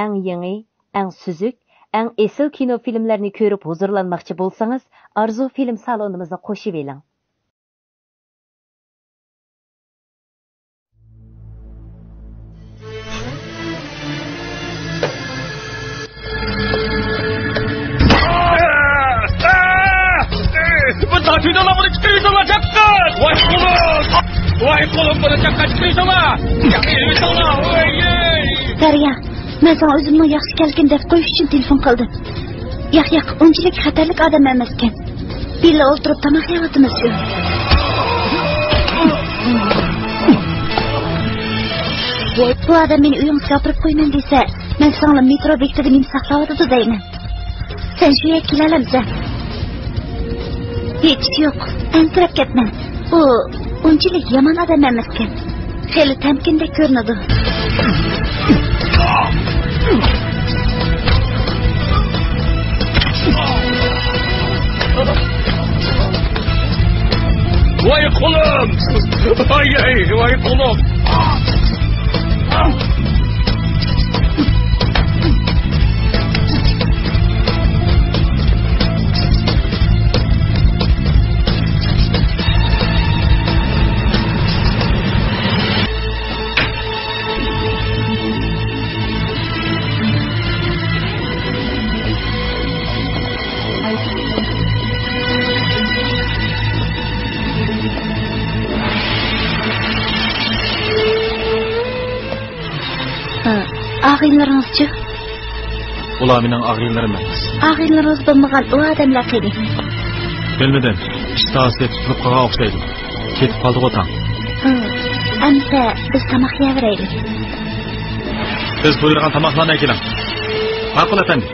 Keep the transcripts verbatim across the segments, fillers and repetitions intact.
ئەڭ يېڭى، ئەڭ سۈزۈك، ئەڭ ئېسىل كىنو فىلىملەرنى كۆرۈپ ھۇزۇرلانماقچى بولسىڭىز، ئارزۇ فىلىم سالونىمىزنى قوشۇۋېلىڭ. بۇنداق تۈيدۈڭلار، بۇنى چىقىرىۋېتىڭلار، چاققان! ۋاي قولۇم! ۋاي قولۇم، بۇنى چاققان چىقىرىۋېتىڭلار! چاققان ئېلىۋېتىڭلار! ۋاي! دەريا، مەن ساڭا ئۆزۈمنىڭ ياخشى ئىكەنلىكىنى دەپ قويۇش ئۈچۈن تېلېفون قىلدىم. ياق، ياق، ئۇنچىلىك خەتەرلىك ئادەم ئەمەسكەن. بىللە ئولتۇرۇپ تاماق يەۋاتىمىز شۇ. بۇ ئادەم مېنى ئۆيىڭىزگە ئاپىرىپ قويىمەن دېسە، مەن ساڭىلا مېترو بېكىتىدە مېنى ساقلاۋاتىدۇ دەيمەن. سەن شۇ يەرگە كېلەلەمسەن؟ ھېچ يوق، ئەنسىرەپ كەتمە. ئۇ ئۇنچىلىك يامان ئادەم ئەمەسكەن. خېلى تەمكىندەك كۆرۈنىدۇ. ۋاي قولۇم! ۋاي، ۋاي قولۇم! ئاغىنىلىرىڭىزچۇ؟ ئۇلار مېنىڭ ئاغىنىلىرىم ئەمەس. ئاغىنىلىرىڭىز بولمىغان ئۇ ئادەملەر قېنى؟ بىلمىدىم. ئىشتىھاسى تۇتۇلۇپ قالغان ئوخشايدۇ. كېتىپ قالدىغۇ تاڭ. ھە، ئەمسە بىز تاماق يەۋېرەيلى. سىز بۇيرۇغان تاماقلارنى ئەكېلىڭ. ماقۇل، ئەپەندى.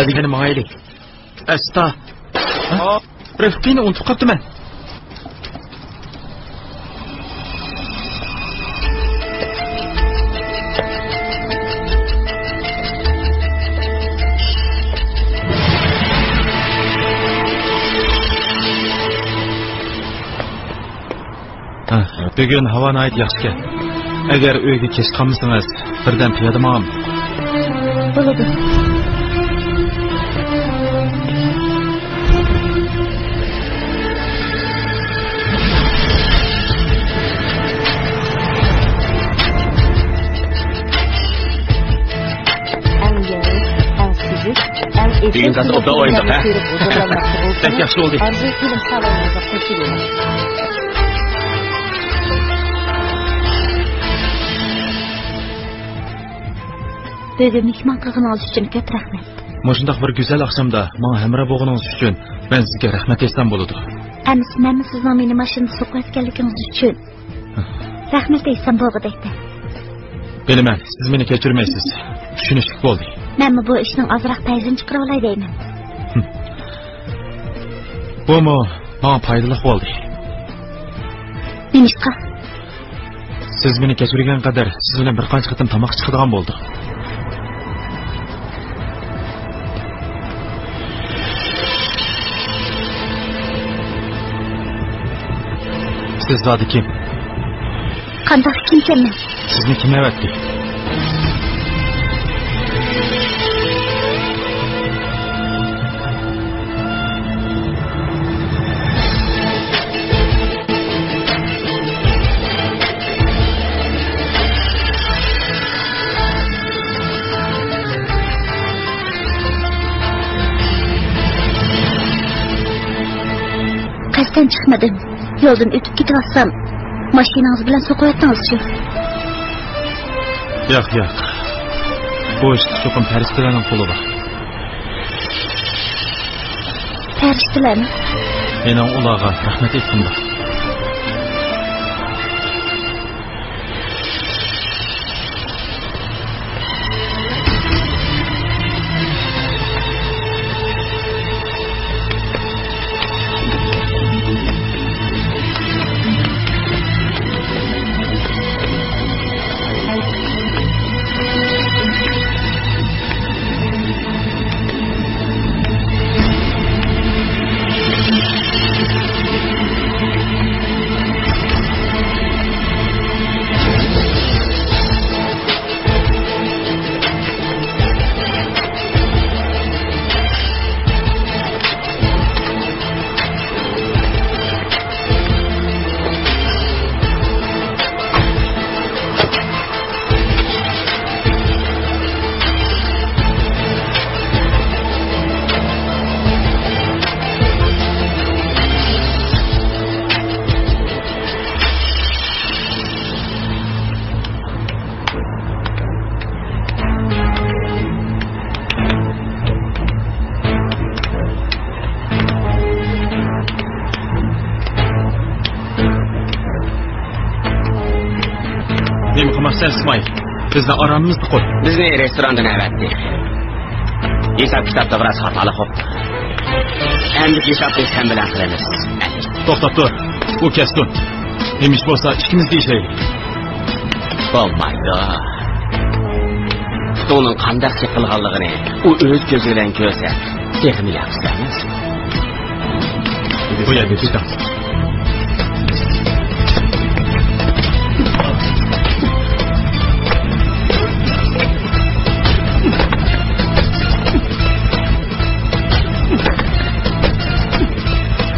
دېگەننى ماڭايلى. ئەستا. ھە؟ رىفقىنى ئۇنتۇپ قاپتىمەن. ھە، بۈگۈن ھاۋا ناھايىتى ياخشىكەن. ئەگەر ئۆيگە كەچ قالمىسىڭىز، بىردەم پىيادە ماڭام. بولىدۇ. ئەڭ يېڭى، ئەڭ سۈزۈك، ئەڭ ئېسىل بۈگۈن تازا ئوبدان ئوينىدۇق، ھە؟ كۆرۈپ ھۇزۇرلانماقچى بولسىڭىز، بەك ياخشى بولدى. ئارزۇ فىلىم سالونىمىزغا قوشۇلۇڭ. بۈگۈن مېھمان قىلغىنىڭىز ئۈچۈن كۆپ رەھمەت. مۇشۇنداق بىر گۈزەل ئاخشامدا ماڭا ھەمراھ بولغىنىڭىز ئۈچۈن مەن سىزگە رەھمەت ئېيتسام بولىدۇ. ئەمىسە مەنمۇ سىزنىڭ مېنى ماشىنىدا سوقۇۋەتكەنلىكىڭىز ئۈچۈن رەھمەت ئېيتسام بولغۇدەكتە. بىلىمەن، سىز مېنى كەچۈرمەيسىز. چۈشىنىشلىك بولدى. مەنمۇ بۇ ئىشنىڭ ئازراق پەيزىنى چىقىرىۋالاي دەيمەن. بۇمۇ ماڭا پايدىلىق بولدى. نېمىشقا؟ سىز مېنى كەچۈرگەن قەدەر سىز بىلەن بىر قانچە قېتىم تاماققا چىقىدىغان بولدۇق. سىز زادى كىم؟ قانداق كىمكەن مەن؟ سىزنى كىم ئەۋەتتى؟ قەستەن چىقمىدىم. يولدىن ئۆتۈپ كېتىۋاتسام، ماشىنىڭىز بىلەن سوقۇۋەتتىڭىزچۇ؟ ياق، ياق. بۇ ئىشتا چوقۇم پەرىشتىلەرنىڭ قولى بار. پەرىشتىلەرمۇ؟ مېنىڭ ئۇلارغا رەھمەت ئېيتقۇم بار. قىلماقچى ئىسمائىل. بىزنىڭ ئارامىمىزدا قوي. بىزنى رېستوراندىن ئەۋەتتى. ھېساب كىتابتا بىراز خاتالىق بوپتۇ. ئەمدىكى ھېسابنى سەن بىلەن قىلىمىز. توختاپ تۇر. ئۇ كەتسۇن. نېمە ئىش بولسا ئىككىمىز دېيىشەيلى. بولمايدۇ. پۇتۇڭنىڭ قانداق چېقىلغانلىقىنى ئۇ ئۆز كۆزى بىلەن كۆرسە، تېخىمۇ ياخشى ئەمەس؟ بۇ يەردە تۇتاڭ.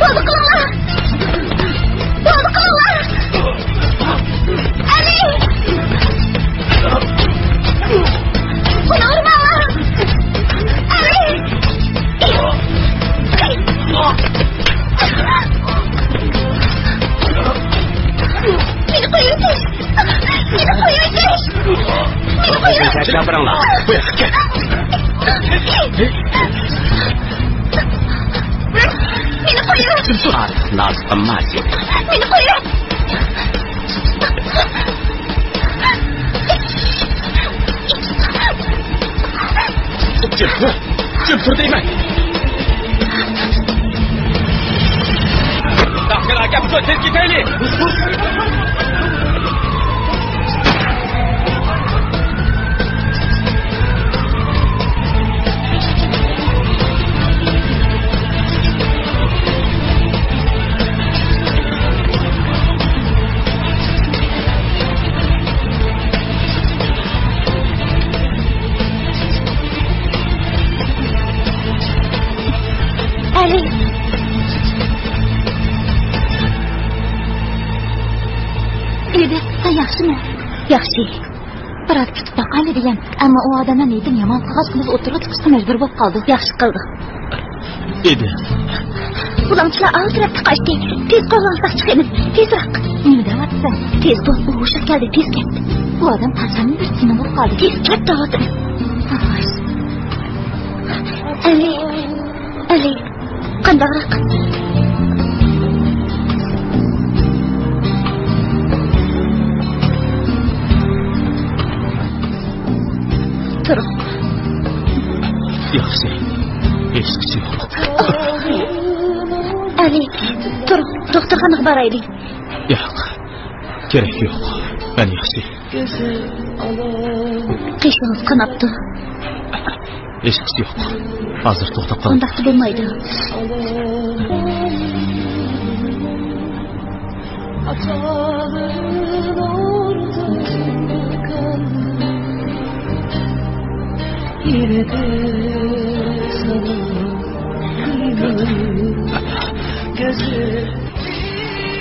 توبە قىلىڭلار! توبە قىلىڭلار! ئەلى! ئۇنى ئۇرماڭلار! ئەلى! مېنى قويۇۋېتىڭ! مېنى قويۇۋېتىڭ! مېنى قويۇۋېتىڭ! مېنى قويۇۋېتىڭ! ئارتۇق ناز قىلما سېنى. مېنى قويۇۋېتىڭ! جىم تۇر! جىم تۇر دەيمەن! تاقىل ئاكا، بۇ تېز كېتەيلى! ئەلى! ئېدى، سەن ياخشىمۇ؟ ياخشى. بىراز كۈتۈپ باقايلى دېگەن. ئەمما ئۇ ئادەملەر نىيىتىنى يامان قىلغاچقا، بىز ئوتتۇرىغا چىقىشقا مەجبۇر بولۇپ قالدۇق. ياخشى قىلدىڭ. ئىدى. بۇلاڭچىلار ئالدى تەرەپتە قاچتى. تېز قولىڭىزغا چىقىمىز. تېزراق. نېمە دەۋاتىسەن؟ تېز بول، ئۇ ھوشىغا كەلدى، تېز كەت. بۇ ئادەم قاچانمۇ بىر تېما بولۇپ قالدى. تېز كەت دەۋاتىمەن. ئەلى، ئەلى. قانداقراق؟ تۇرۇڭ. ياخشى. ھېچقىسى يوق. ئەلى، تۇرۇڭ. دوختۇرخانىغا بارايلى. ياق. كېرەك يوق. مەن ياخشى. قېشىڭىز قاناپتۇ. ھېچقىسى يوق. ھازىر توختاپ قالىمىز. ئۇنداقتا بولمايدۇ.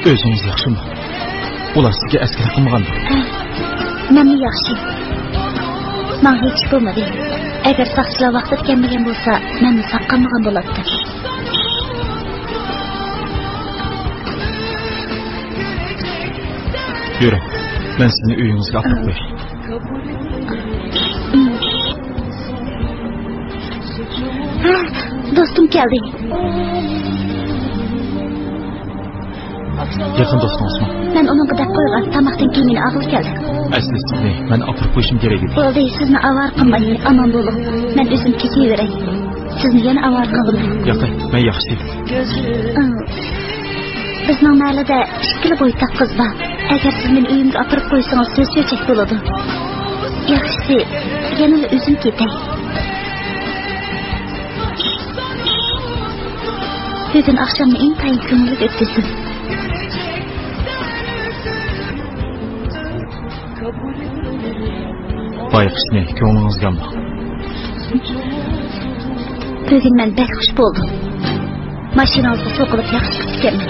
ئۆزىڭىز ياخشىمۇ؟ ئۇلار سىزگە ئەسكەرلىك قىلمىغاندۇ؟ ھە، مەنمۇ ياخشى. ماڭا ھېچ ئىش بولمىدى. ئەگەر ساقچىلار ۋاقتىدا كەلمىگەن بولسا، مەنمۇ ساق قالمىغان بولاتتىم. يۈرۈڭ، مەن سىزنى ئۆيىڭىزگە ئاپىرىپ قوياي. ھە، دوستۇم كەلدى. يېقىن دوستىڭىزمۇ؟ مەن ئۇنىڭغا دەپ قويغان، تاماقتىن كېيىن مېنى ئالغىلى كەلدى. ئەسلى سىزنى مەن ئاپىرىپ قويۇشۇم كېرەك ئىدى. بولدى، سىزنى ئاۋارە قىلماي، ئامان بولۇڭ. مەن ئۆزۈم كېتىۋېرەي. سىزنى يەنە ئاۋارە قىلدىم. ياقەي، مەن ياخشى. ئىڭ. بىزنىڭ مەھەللىدە ئىككىلا بويتاق قىز بار. ئەگەر سىز مېنى ئۆيۈمگە ئاپىرىپ قويسىڭىز، سۆز چۆچەك بولىدۇ. ياخشىسى، يەنىلا ئۆزۈم كېتەي. بۈگۈن ئاخشامنى ئىنتايىن كۆڭۈللۈك ئۆتكۈزدۈم. بايىقىشنى كۆڭلىڭىزگە ئالماڭ. بۈگۈن مەن بەك خۇش بولدۇم. ماشىنىڭىزغا سوقۇلۇپ ياخشى چىقىپتىكەنمەن.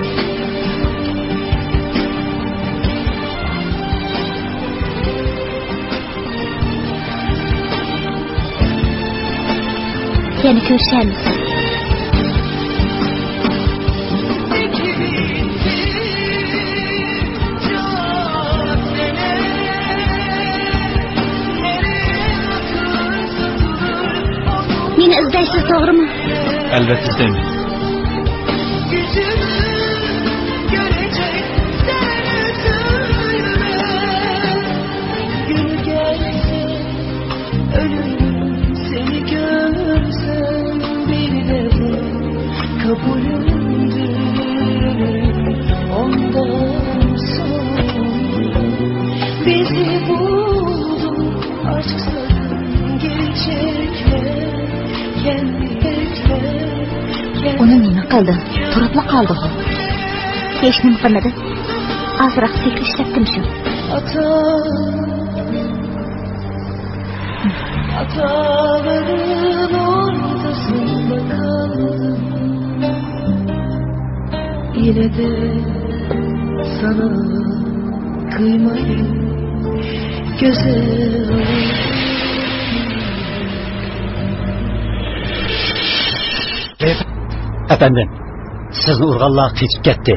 يەنە كۆرۈشەرمىز. مېنى ئىزدەيسىز، توغرىمۇ؟ ئەلۋەتتە ئىزدەيمەن. قالدى، تۇرۇپلا قالدىغۇ. ھېچنېمە قىلمىدى. ئازراق سېكىر ئىشلەتتىم شۇ. ئاتالىرىم ئورتىسىدا قالدىم. يەنە ساڭا قىيماي گۈزەل. ئەپەندىم، سىزنى ئۇرغانلار قېچىپ كەتتى.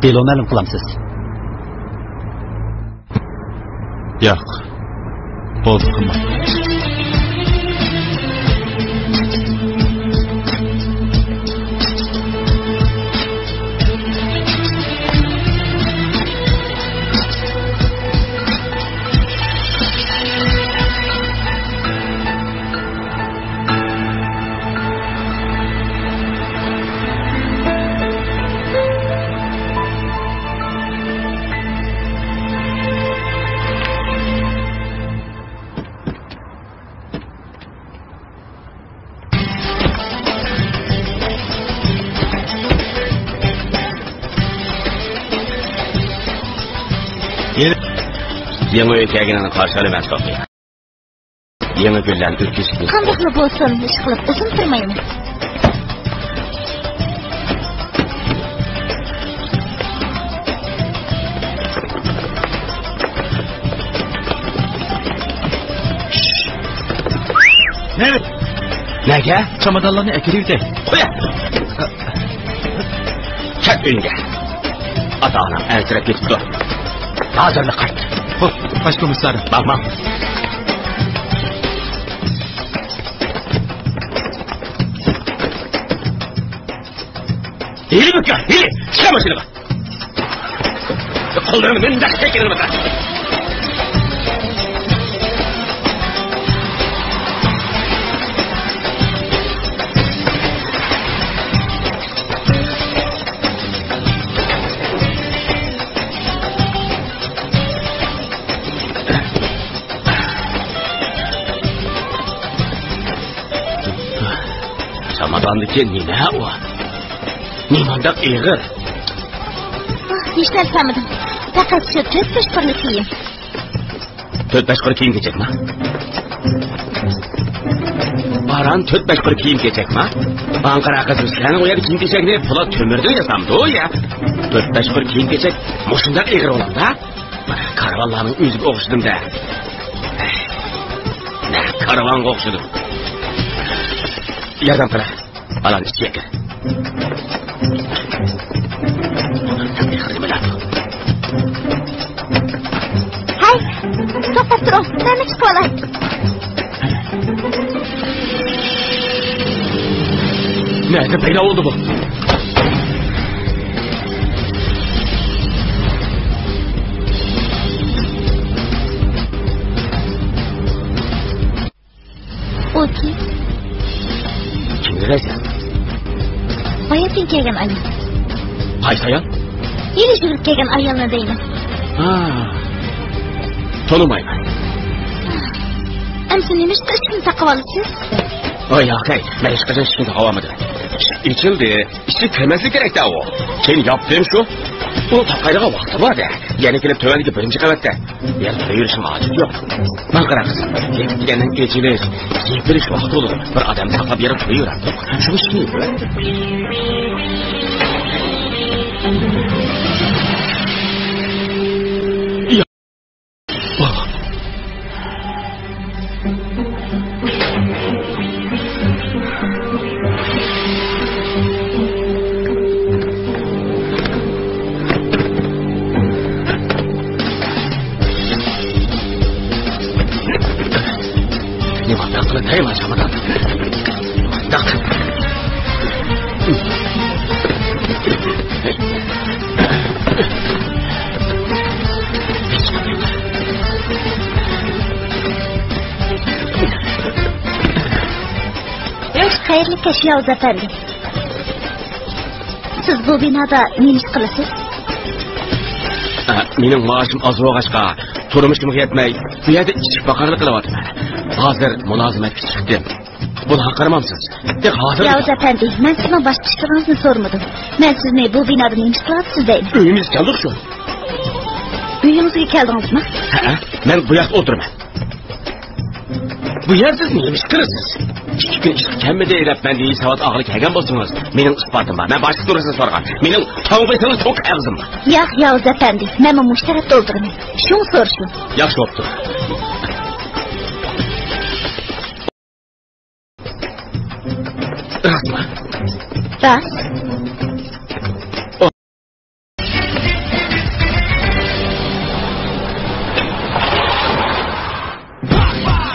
دېلو مەلۇم قىلامسىز؟ ياق. بولدى، قىلما. يېڭى ئۆيگە كەلگىنىڭنى قارشى ئالىمەن، سوفىيە. يېڭى گۈللەرنى ئۆتكۈزۈپ. قانداقلا بولسۇن، ئىشقىلىپ ئۇزۇن تۇرمايمەن. نەگە؟ چامادانلارنى ئەكىرىۋېتەي. قويە. كەت ئۆيۈڭگە. ئاتا-ئاناڭ ئەنسىرەپ كېتىپتۇ. ھازىرلا قايت. خوپ، باش كومىسسار. ماڭ، ماڭ. ھېلى بىكار، ھېلى. چىقار ماشىنىغا. قوللىرىڭنى مۇنداق سەكرىتىپ. چاماداندىكى نېمە ئۇ؟ نېمانداق ئېغىر؟ ھېچ نەرسە ئالمىدىم. پەقەت شۇ تۆت بەش قۇرلا كىيىم. تۆت بەش قۇر كىيىم-كېچەكما؟ باران تۆت بەش قۇر كىيىم-كېچەكما؟ ئاڭقىرا قىز، سىلەرنىڭ ئۇ يەردە كىيىم-كېچەكنى پولات تۆمۈردىن ياسامدۇ يا؟ تۆت بەش قۇر كىيىم-كېچەك مۇشۇنداق ئېغىر بولامدا؟ كارۋانلارنىڭ ئۆزىگە ئوخشىدىم-دە. نەق كارۋانغا ئوخشىدىم. ياردەم قىلە. بالام، ئىچىگە كىر. ھەي، توختاپ تۇرۇڭ، مەنمۇ چىقىۋالاي. نەدە پەيدا بولدى بۇ؟ ئۇ كىم؟ كىمنى دەيسەن؟ باياتىن كەلگەن ئايال. قايسى ئايال؟ ھېلى يۈگۈرۈپ كەلگەن ئايالنى دەيمەن. ھا، تونۇمايمەن. ئەمسە نېمىشقا ئىشىكنى تاقىۋالىسىز؟ ئاي، ياقەي، مەن ھېچقاچان ئىشىكنى تاقىۋالمىدىم. ئىشىك ئېچىلدى. ئىشىك كىرمەسلىكى كېرەك-تە ئۇ. كېيىن ياپتىم شۇ. ئۇنى تاقايدىغان ۋاقتى بار-دە. يەنە كېلىپ تۆۋەندىكى بىرىنچى قەۋەتتە. يەنە تۇرۇۋېرىشنىڭ ھاجىتى يوق. ماڭا قاراڭ، ئىشىك دېگەننىڭ ئېچىلىش، يېپىلىش ۋاقتى بولىدۇ. بىر ئادەم ساقلاپ يېرىپ تۇرۇۋېرەمدۇ؟ شۇ ئىشنى. نېمانداق قىلىپ تايىنغان چامادان؟ نېمانداق؟ خەيرلىك كەچ، ياۋۇز ئەپەندى. سىز بۇ بىنادا نېمە ئىش قىلىسىز؟ ئە، مېنىڭ مائاشىم ئاز بولغاچقا، تۇرمۇشۇمغا يەتمەي، بۇ يەردە ئىشچى-پاكارلىق قىلىۋاتىمەن. ھازىر مۇلازىمەتكە چىقتىم. بۇنىڭغا قارىمامسىز؟ دەپ ھازىر ياۋۇز ئەپەندى، مەن سىزنىڭ باشقا ئىشلىرىڭىزنى سورىمىدىم. مەن سىزنى بۇ بىنادا نېمە ئىش قىلىۋاتىسىز دەيمەن. ئۆيىمىزگە كەلدۇق شۇ. ئۆيىڭىزگە كەلدىڭىزمۇ؟ ھەئە، مەن بۇ ياقتا ئولتۇرىمەن. بۇ يەردە سىز نېمە ئىش قىلىسىز؟ ئىككى كۈن ئىشقا كەلمىدى دەپ مەندىن ساۋات ئاغىلىق كەلگەن بولسىڭىز، مېنىڭ ئىسپاتىم بار. مەن باشقا تۇرسا سورىغان. مېنىڭ تاڭ بېسىڭىز چوڭ ئېغىزىم بار. ياق، ياۋۇز ئەپەندى، مەنمۇ مۇشۇ تەرەپتە ئولتۇرىمەن. شۇڭا سورىشىم. ياخشى بوپتۇ. راستمۇ؟ راست.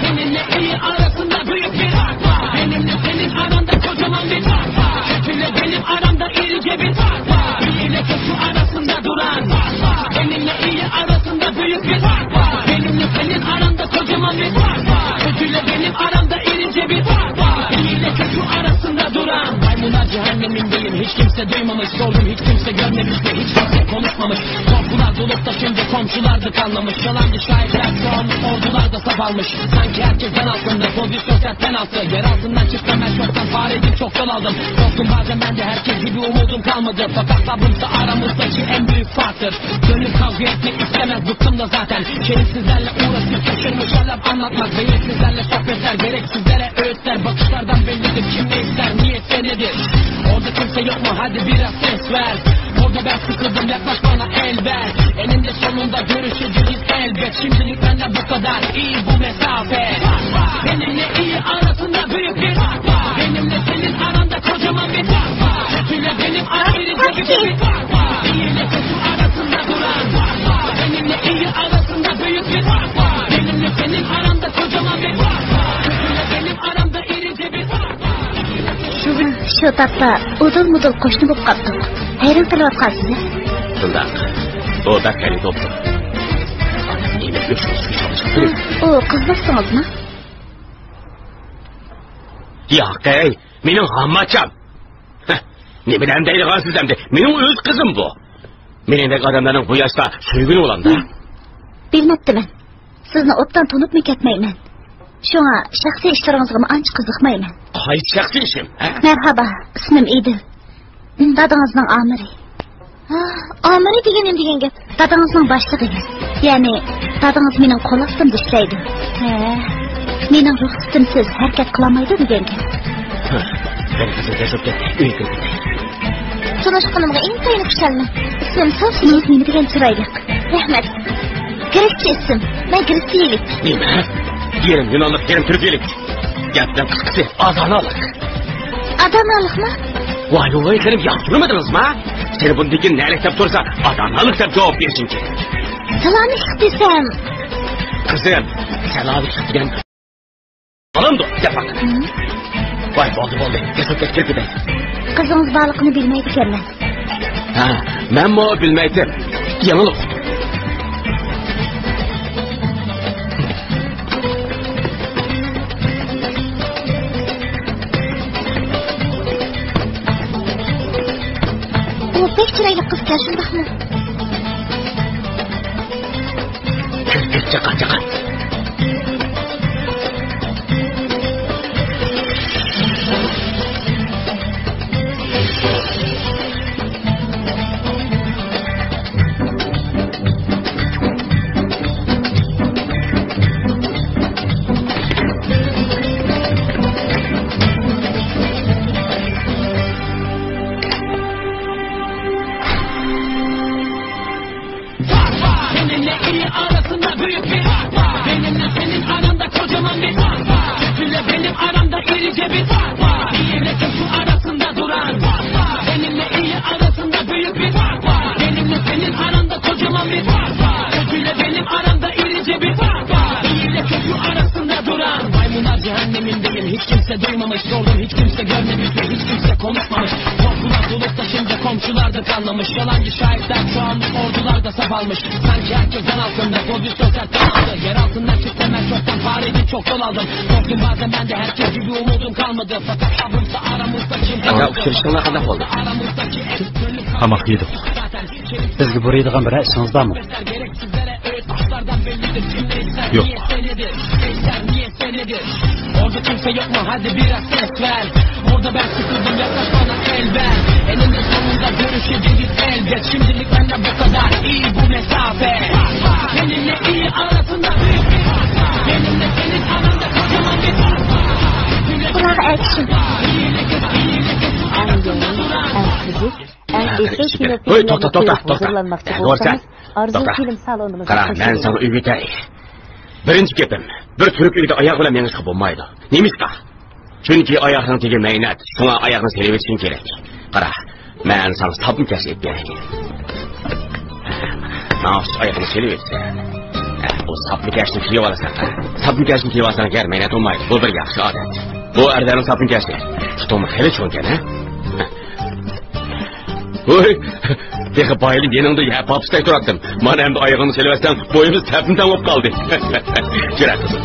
Benimle iyi arasında büyük bir fark var. Benimle senin aranda kocaman bir fark var. Kötüyle benim aramda irice bir fark var. İyi ile kötü arasında duran fark var. Benimle iyi arasında büyük bir fark var. Benimle senin aranda kocaman bir fark var. Kötüyle benim aramda irice bir fark var. İyi ile kötü arasında duran. Maymunlar cehennemindeyim, hiç kimse duymamış. Sordum, hiç kimse görmemiş ve hiç kimse konuşmamış. Korkular dolup taşınca komşular da kanlamış. Yalancı şahitler çoğalmış, ordular da saf almış. Sanki herkes zan altında, pozisyon sert penaltı. Yer altından çıktım ben çoktan, fare gibi çok yol aldım. Korktum bazen, ben de herkes gibi umudum kalmadı. Fakat sabrımsa aramızdaki en büyük farktır. Gönlüm kavga etmek istemez, bıktım da zaten. Şerefsizlerle uğraşıp şaşırmış, laf anlatmak. Beyinsizlerle sohbetler, gereksizlere öğütler. Bakışlardan bellidir kim ne ister, niyet bellidir. Orada kimse yok mu? Hadi biraz ses ver. Orada ben sıkıldım, yaklaş bana, el ver. Eninde sonunda görüşeceğiz elbet. Şimdilik benden bu kadar, iyi bu mesafe. Benimle iyi arasında büyük bir fark var. Benimle senin aranda kocaman bir fark var. Kötüyle benim aramızda bir fark var. İyi ile kötü arasında duran fark var. Benimle iyi arasında büyük bir fark var. Benimle senin aranda kocaman bir fark var. Kötüyle benim aramda irice bir fark var. شۇ، شۇ تاپتا ئۇدۇل-مۇدۇل قوشنا بولۇپ قاپتۇق. ھەيران قېلىۋاتقانسىز ھە؟ شۇنداق. ئۇ بەك غەلىتە بوپتۇ. ئۇ قىز دوستىڭىزمۇ؟ ياق، ئەي، مېنىڭ ھامماچام. ھە، نېمىدەم دەيدىغانسىز ئەمدى؟ مېنىڭ ئۆز قىزىم بۇ. مېنىڭدەك ئادەملەرنىڭ بۇ ياشتا سۆيگىنى بولامدا؟ بىلمەپتىمەن. سىزنى ئوبدان تونۇپمۇ كەتمەيمەن. شۇڭا شەخسىي ئىشلىرىڭىزغىمۇ ئانچە قىزىقمايمەن. قايسى شەخسىي ئىشىم، ھە؟ مەرھابا، ئىسمىم ئىدىل. دادىڭىزنىڭ ئامىرى. ھا، ئامىرى دېگەن نېمە دېگەن گەپ؟ دادىڭىزنىڭ باشلىقى. يەنى، دادىڭىز مېنىڭ قول ئاستىمدا ئىشلەيدۇ. ھە، مېنىڭ رۇخسىتىمسىز ھەرىكەت قىلالمايدۇ دېگەن گەپ. ھە، قېنى قىزىم، تېز بولۇپ كەت، ئۆيگە كىرىپ كېتەي. تونۇشقىنىمغا ئىنتايىن خۇشالمەن. ئىسمىم سوفىيە. ئىسمىڭىز نېمە دېگەن چىرايلىق. رەھمەت. گرېكچە ئىسىم. مەن گرېتسىيىلىك. نېمە؟ يېرىم يۇنانلىق، يېرىم تۈركىيىلىك. گەپنىڭ قىسقىسى، ئادانالىق. ئادانالىقمۇ؟ ۋاي، ۋاي، خېنىم، ياقتۇرمىدىڭىزمۇ؟ سېنى بۇندىن كېيىن نەلىك دەپ تۇرسا، ئادانالىق دەپ جاۋاب بېرىشىڭ كېرەك. سالامەتلىك دېسەم. قىزىم، سالامەتلىك دېگەن بولامدۇ؟ دەپ باق. ھە؟ ۋاي، بولدى، بولدى. تېز بولۇپ كەت، كىرىپ كېتەي. قىزىڭىز بارلىقىنى بىلمەيدىكەنمەن. ھە، مەنمۇ بىلمەيتتىم. يېڭىلىق. ئۇ بەك چىرايلىق قىزكەن، شۇنداقمۇ؟ كىر، كىر، چاقات، چاقات. Benimle iyi arasında büyük bir fark var. Benimle senin aranda kocaman bir fark var. Kötüyle benim aramda irice bir fark var. İyi ile kötü arasında duran fark var. Benimle iyi arasında büyük bir fark var. Benimle senin aranda kocaman bir fark var. Kötüyle benim aramda irice bir fark var. İyi ile kötü arasında duran. Maymunlar cehennemindeyim. Hiç kimse duymamış. Sordum, hiç kimse görmemiş ve hiç kimse konuşmamış. Korkular dolup taşınca komşular da kanlamış. Yalancı şahitler çoğalmış, ordular da saf almış. Sanki herkes zan altında, pozisyon sert penaltı. Yer altından çıktım ben çoktan, fare gibi çok yol aldım. Korktum bazen, ben de herkes gibi umudum kalmadı. Fakat sabrımsa aramızdaki. ئاكا، ئۇچرىشىشىڭلار قانداق بولدى؟ تاماق يېدۇق. بىزگە بۇيرۇيدىغان بىرەر ئىشىڭىز بارمۇ؟ يوق. Orada kimse yok mu? Hadi biraz ses ver. Orada ben sıkıldım, yaklaş bana, el ver. Eninde sonunda görüşeceğiz elbet. Şimdilik benden bu kadar. İyi bu mesafe. Seninle iyi arasında büyük bir fark var. Benimle senin aranda kocaman bir fark var. Kulağı action. Eng yangi, eng qiziq, eng esil kinofilmlarga ko'rib huzurlanmoqchi bo'lsangiz, Arzu film salonimizni qo'shing. Qara, men sanga o'rgatay. Birinchi gapim, bir turib uyda oyoq bilan mengishga bo'lmaydi. Nemishqa? Chunki oyoqning tegi maynat, shunga oyoqni selavetish kerak. Qara, men sanga sapni kashf etib beray. Mana shu oyoqni selavetsang. Ha, bu sapni kashni kiyib olasan, qara. Sapni kashni kiyib olsang, gar maynat bo'lmaydi. Bu bir yaxshi odat. Bu arzonli sapni kashi. Tutumni xeli cho'nkan, ha? Voy, texi boyli yeningda ya popsday turatdim. Mana endi oyog'imni seliversam, bo'yimiz tapimdan bo'lib qoldi. Jura, qizim.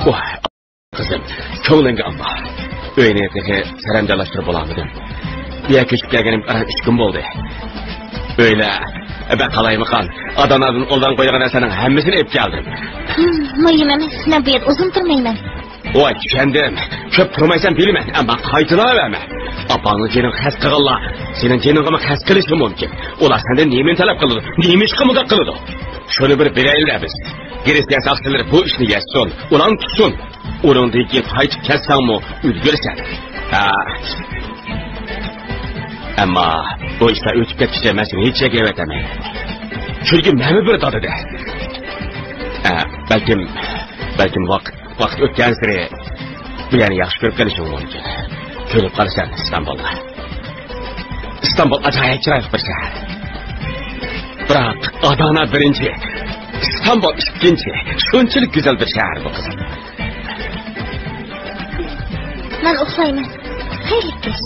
Voy, qizim, ko'nglinga olma. Uyni texi saranjomlashtirib bo'lolmadim. Bu yerga ko'chib kelganimga qarang, uch kun bo'ldi. Uylar, be, qalaymaqan, ota-onadan qo'ygan narsaning hammasini olib keldim. Hmm, muhim emas, men bu yerda uzun turmayman. Voy, tushundim. Ko'p turmaysan bilaman, ammo qaytaraverma. Opangni jinim xas qilganlar sening jiningga xas qilishi mumkin. Ular sendan nemani talab qiladi? Nima ishga mundoq qiladi? Shuni bir bilaylik biz. Gresiya soqchilari bu ishni yechsin, ularni tutsin. Uningdan keyin qaytib kelsangmi, ulgursan. Ha. Ammo bu ishlar o'tib ketguncha men seni hech yerga avataman. Chunki men bir dodada. Ha, balkim, balkim vaqt Vaqt o'tganlari bu yerni yaxshi ko'rib qolishing mumkin. Ko'rib qolasan Istanbulga. Istanbul ajoyib chiroyli bir shahar. Biroq Adana birinchi, Istanbul ikkinchi. Shunchalik go'zal bir shahar bu, qizim. Men uxlayman. Xayrli kech.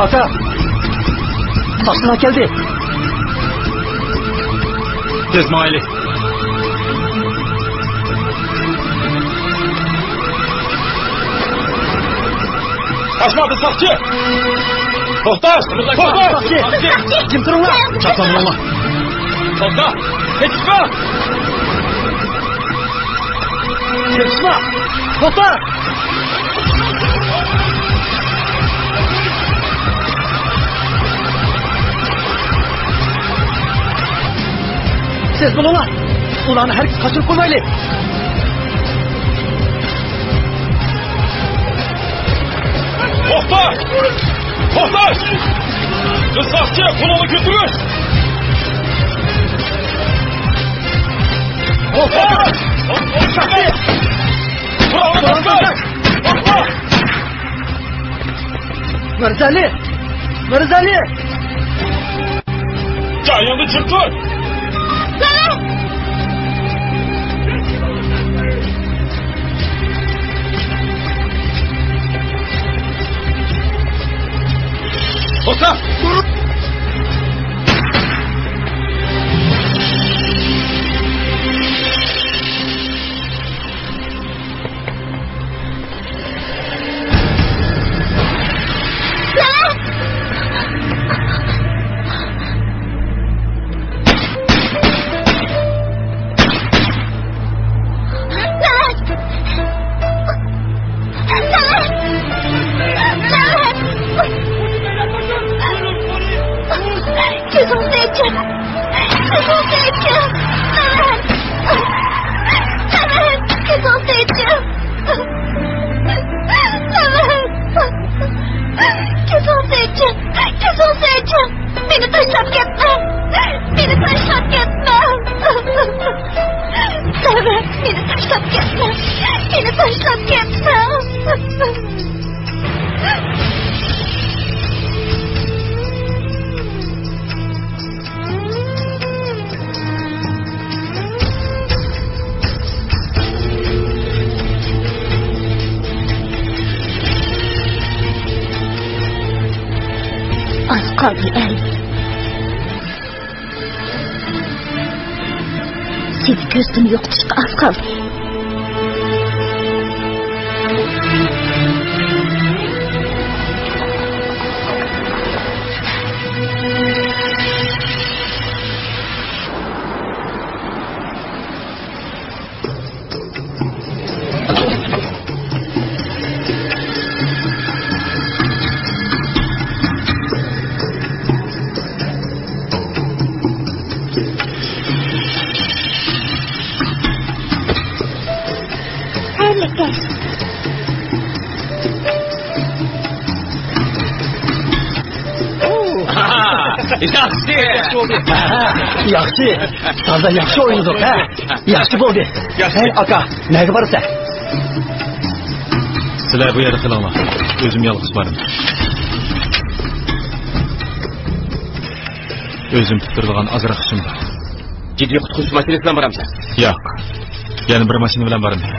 ئاكا! ساقچىلار كەلدى! تېز ماڭايلى! قاچما، بىز ساقچى! توختا! توختا! جىم تۇرۇڭلار! چاپسان بولۇڭلار! توختا! قېچىپ چىق! تىرىشما! توختا! سىز بولۇڭلار! ئۇلارنى ھەرگىز قاچۇرۇپ قويمايلى! توختا! توختا! بىر ساقچى، قولۇڭنى كۆتۈرۈش! توختا! ساقچى! قورالنى تاشلا! توختا! مىرزالى! مىرزالى! جايىڭدىن چىققىن! توختا! كۆزۈڭنى ئېچىڭ! كۆزۈڭنى ئېچىڭ! مەمەت! مەمەت! كۆزۈڭنى ئېچىڭ! مەمەت! كۆزۈڭنى ئېچىڭ! كۆزۈڭنى ئېچىڭ! مېنى تاشلاپ كەتمەڭ! مېنى تاشلاپ كەتمەڭ! مەمەت! مېنى تاشلاپ كەتمەڭ! مېنى تاشلاپ كەتمەڭ! ئاز قالدى، ئەل. سېنى كۆزدىن يوقىتىشقا ئاز قالدى. ياخشى. ياخشى. تازا ياخشى ئوينىدۇق، ھە؟ ياخشى بولدى. ياخشى. ھەي، ئاكا، نەگە بارىسەن؟ سىلەر بۇ يەردە قېلىڭلار. ئۆزۈم يالغۇز بارىمەن. ئۆزۈم پۈتتۈرىدىغان ئازراق ئىشىم بار. جىددىي قۇتقۇزۇش ماشىنىسى بىلەن بارامسەن؟ ياق. يەنە بىر ماشىنا بىلەن بارىمەن.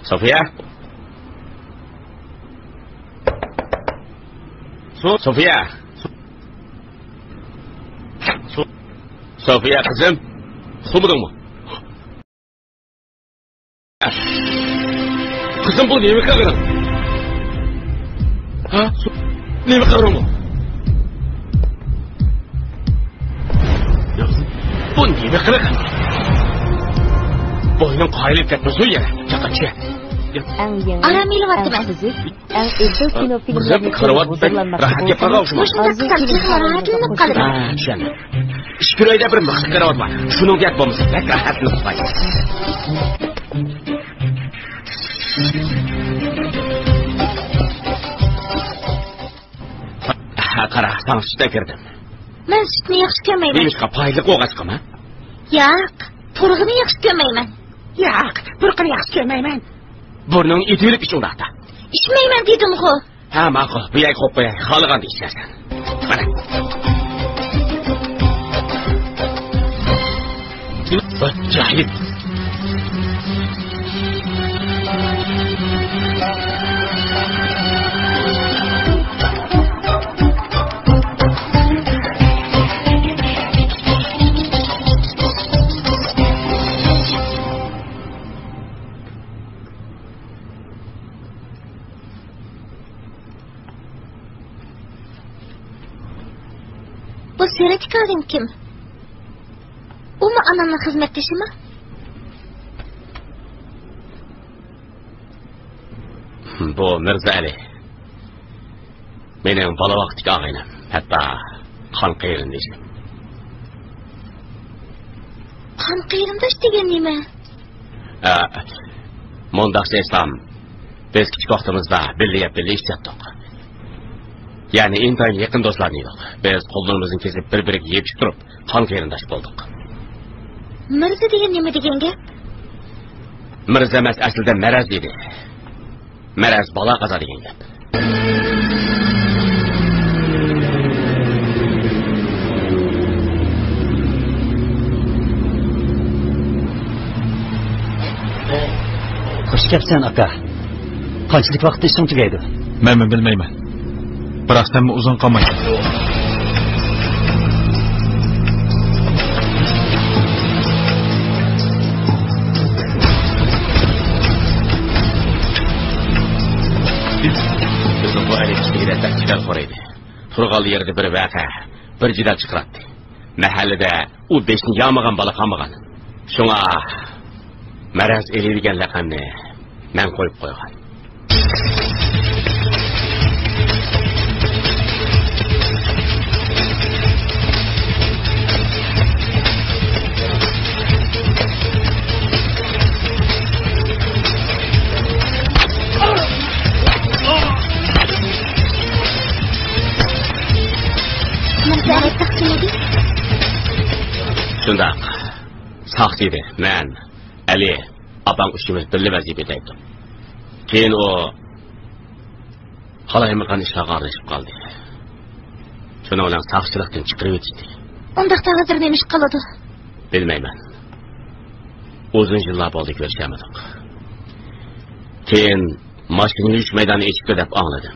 سوفىيە؟ سوفىيە؟ سوفىيە قىزىم، ئۇخلىمىدىڭمۇ؟ قىزىم، بۇ نېمە قىلغىنىڭ؟ ھە؟ نېمە قىلىڭ بۇ؟ بۇ نېمە قىلىق؟ بوينۇڭ قايىلىپ كەتمىسۇن يەنە. چاقا چۈشە. ئارام ئېلىۋاتىمەن. ئەڭ ئېغىر كىنو فىلىملەرنى كۆرۈپ ھۇزۇرلانماقچى بولسىڭىز، مۇشۇنداق قىلسام تېخىمۇ راھەتلىنىپ قالىمەن. ھە، چۈشەندىم. ئىككى كۈن ئايدا بىر مىخلىق كارىۋات بار. شۇنىڭ گەپ بولمىسا بەك راھەتلىنىپ ئۇخلايمەن. ھە، قارا، ساڭا سۈت ئەكىردىم. مەن سۈتنى ياخشى كۆرمەيمەن. نېمىشقا؟ پايدىلىق بولغاچقىمۇ؟ ياق، پۇرىقىنى ياخشى كۆرمەيمەن. ياق، پۇرىقىنى ياخشى كۆرمەيمەن. بۇرنۇڭنى ئېتىۋېلىپ ئىچ ئۇنداقتا. ئىچمەيمەن دېدىمغۇ. ھە، ماقۇل، بۇ يەرگە قويۇپ قوياي، خالىغاندا ئىچەرسەن. قارا. جاھىل. بۇ سۈرەتتىكى ئادەم كىم؟ ئۇمۇ ئانامنىڭ خىزمەتدىشىمۇ؟ بۇ مىرزا ئەلى. مېنىڭ بالا ۋاقىتتىكى ئاغىنەم، ھەتتا قان قېرىندىشىم. قان قېرىنداش دېگەن نېمە؟ ئە، مۇنداقچە ئېيتسام، بىز كىچىك ۋاقتىمىزدا بىللە يەپ، بىللە ئىچەتتۇق. يەنى ئىنتايىن يېقىن دوستلار ئىدۇق. بىز قوللىرىمىزنى كېسىپ، بىر-بىرىگە يېپىشىپ تۇرۇپ، قان قېرىنداش بولدۇق. مىرزا دېگەن نېمە دېگەن گەپ؟ مىرزا ئەمەس، ئەسلىدە مەرەز ئىدى. مەرەز بالا قازا دېگەن گەپ. خوش كەپسەن، ئاكا. قانچىلىك ۋاقىتتا ئىشىڭ تۈگەيدۇ؟ مەنمۇ بىلمەيمەن. بىراق سەنمۇ ئۇزۇن قالمايسەن. بىزنىڭ بۇ ئەركىشىگە بەك جېدەلخور ئىدى. تۇرغان يېرىدە بىر ۋەقە، بىر جېدەل چىقىراتتى. مەھەللىدە ئۇ بېشىنى يامىغان بالا قالمىغان. شۇڭا مەرەز ئېلى دېگەن لەقەمنى مەن قويۇپ قويغان. شۇنداق. ساقچى ئىدى. مەن، ئەلى، ئاپاڭ ئۈچىمىز بىللە ۋەزىپە ئۆتەيتتۇق. كېيىن ئۇ قالايمىقان ئىشلارغا ئارىلىشىپ قالدى. شۇنىڭ بىلەن ساقچىلىقتىن چىقىرىۋېتىشتى. ئۇنداقتا ھازىر نېمە ئىش قىلىدۇ؟ بىلمەيمەن. ئۇزۇن يىللار بولدى كۆرۈشەلمىدۇق. كېيىن ماشىنا يۈرۈش مەيدانى ئېچىپتۇ دەپ ئاڭلىدىم.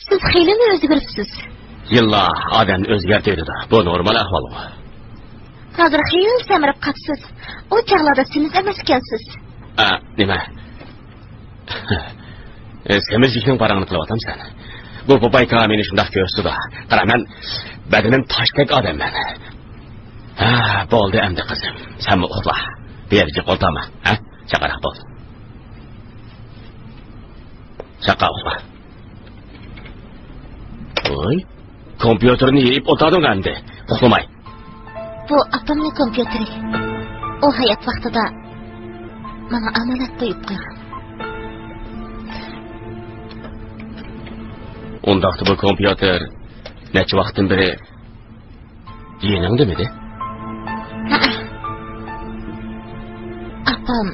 سىز خېلىلا ئۆزگىرىپسىز. يىللار ئادەمنى ئۆزگەرتىۋېتىدۇ. بۇ نورمال ئەھۋالغۇ. ھازىر خېلى سەمرىپ قاپسىز. ئۇ چاغلاردا سېمىز ئەمەس ئىكەنسىز. ئا، نېمە؟ سېمىزلىكنىڭ پاراڭىنى قىلىۋاتامسەن؟ بۇ بوپايكا مېنى شۇنداق كۆرسىتىدۇ. قارا، مەن بەدىنىم تاشتەك ئادەممەن. ھە، بولدى ئەمدى قىزىم. سەنمۇ ئۇخلا. بۇ يەردە جىق ئولتۇرما. ھە؟ چاقىراق بول. چاقا ئۇخلا. ۋوي، كومپيۇتېرنى يېيىپ ئولتۇردۇڭ ئەمدى. ئۇخلىماي. بۇ ئاپامنىڭ كومپيۇتېرى. ئۇ ھايات ۋاقتىدا ماڭا ئامانەت قويۇپ قويغان. ئۇنداقتا بۇ كومپيۇتېر نەچچە ۋاقىتتىن بېرى يېنىڭدىمىدى؟ ھەئە. ئاپام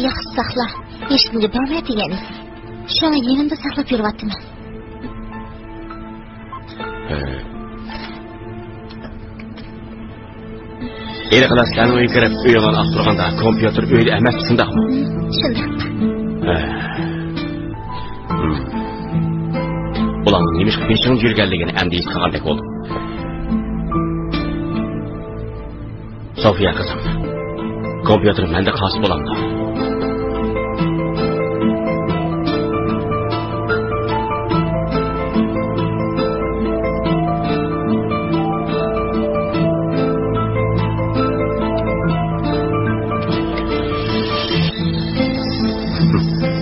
ياخشى ساقلا، ھېچكىمگە بەرمە دېگەن ئىدى. شۇڭا يېنىمدا ساقلاپ يۈرۈۋاتىمەن. ھە. ھېلىقىلا سەن ئۆيگە كىرىپ ئۆيۈڭنى ئاختۇرغاندا كومپيۇتېر ئۆيدە ئەمەس، شۇنداقمۇ؟ شۇنداق. ھە. ھىم. ئۇلارنىڭ نېمىشقا بېشىڭدا يۈرگەنلىكىنى ئەمدى ھېس قىلغاندەك بولدۇم. سوفىيە قىزىم، كومپيۇتېر مەندە قالسا بولامدۇ؟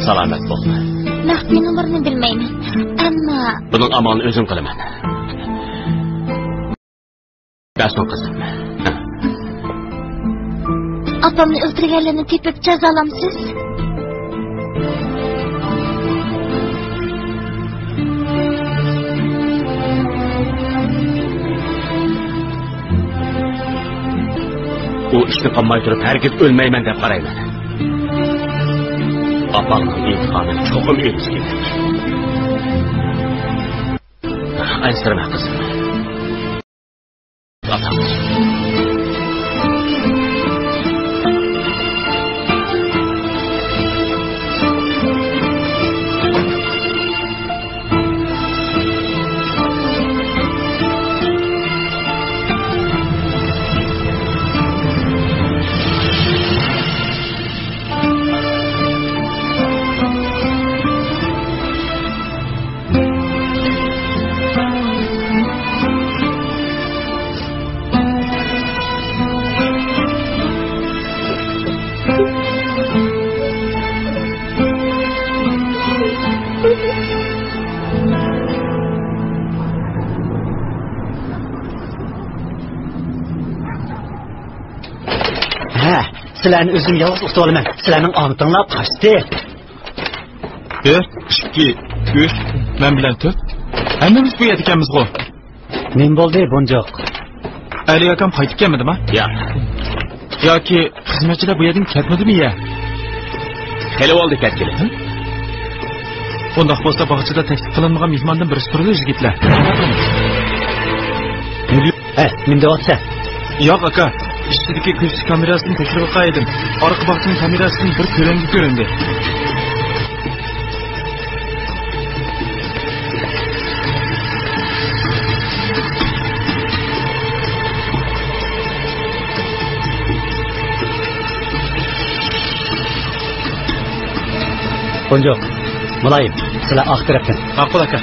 سالامەت بول. مەخپىي نومۇرنى بىلمەيمەن، ئەمما. بۇنىڭ ئامالىنى ئۆزۈم قىلىمەن. بەرسۇن قىزىم. ئاپامنى ئۆلتۈرگەنلەرنى تېپىپ جازالامسىز؟ ئۇ ئىشنى قىلماي تۇرۇپ ھەرگىز ئۆلمەيمەن دەپ قارايمەن. ئاپاڭنىڭ ئىنتىقامىنى چوقۇم ئېلىش كېرەك. ئەنسىرىمە قىزىم. ھە، سىلەرنى ئۆزۈم يالغۇز ئۇتۇۋالىمەن. سىلەرنىڭ ئامىتىڭلار قاچتى. بىر، ئىككى، ئۈچ، مەن بىلەن تۆت. ھەممىمىز بۇ يەردىكەنمىزغۇ. نېمە بولدى، بونجۇق؟ ئەلى ئاكام قايتىپ كەلمىدىما؟ ياق. ياكى خىزمەتچىلەر بۇ يەردىن كەتمىدىمۇ يە؟ خېلى بولدى كەتكىلى. ھە؟ بۇنداق بولسا باغچىدا تەكلىپ قىلىنمىغان مېھماندىن بىرسى تۇرىدۇ يىگىتلەر. ھە، نېمە دەۋاتىسەن؟ ياق، ئاكا. ئىچىدىكى كۆزىتىش كامېراسىدىن تەكشۈرۈپ باقايدىم. ئارقا باغچىنىڭ كامېراسىدىن بىر كۆلەڭگە كۆرۈندى. بونجۇق، مۇلايىم، سىلەر ئارقا تەرەپتىن. ماقۇل، ئاكا.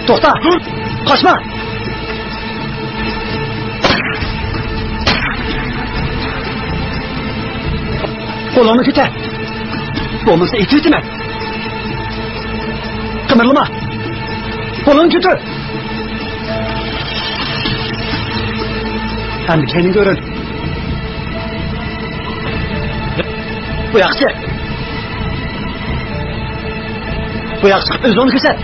توختا! تۇر! قاچما! قولۇڭنى كۆتەر! بولمىسا ئېتىۋېتىمەن! قىمىرلىما! قولۇڭنى كۆتۈر! ئەمدى كەينىڭگە ئۆرۈل! بۇ ياققا چىق! بۇ ياققا چىقىپ ئۆزۈڭنى كۆرسەت!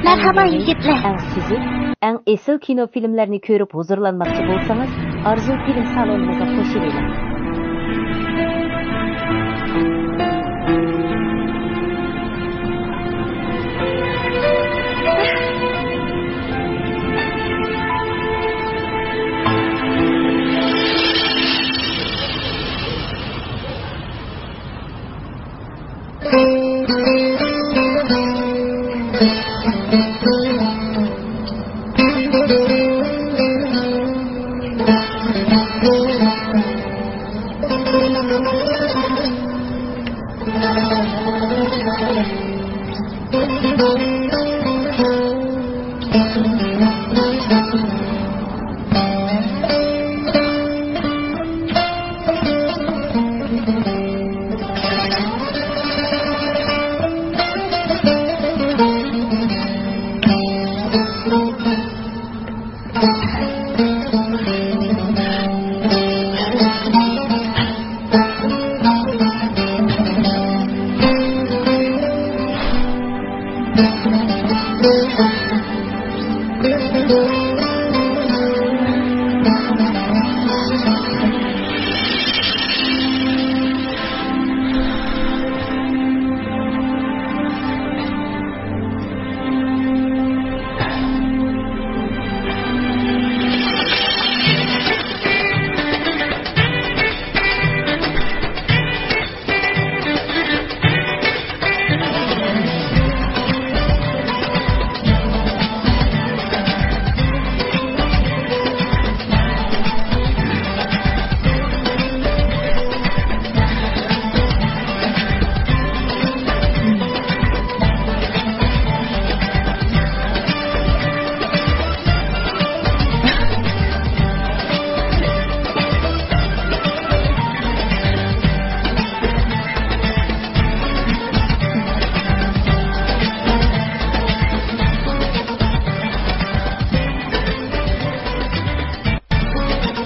مەرھابا يىگىتلەر. ئەڭ سۈزۈك، ئەڭ ئېسىل كىنو فىلىملەرنى كۆرۈپ ھۇزۇرلانماقچى بولسىڭىز، ئارزۇ فىلىم سالونىمىزغا قوشۇلۇڭ.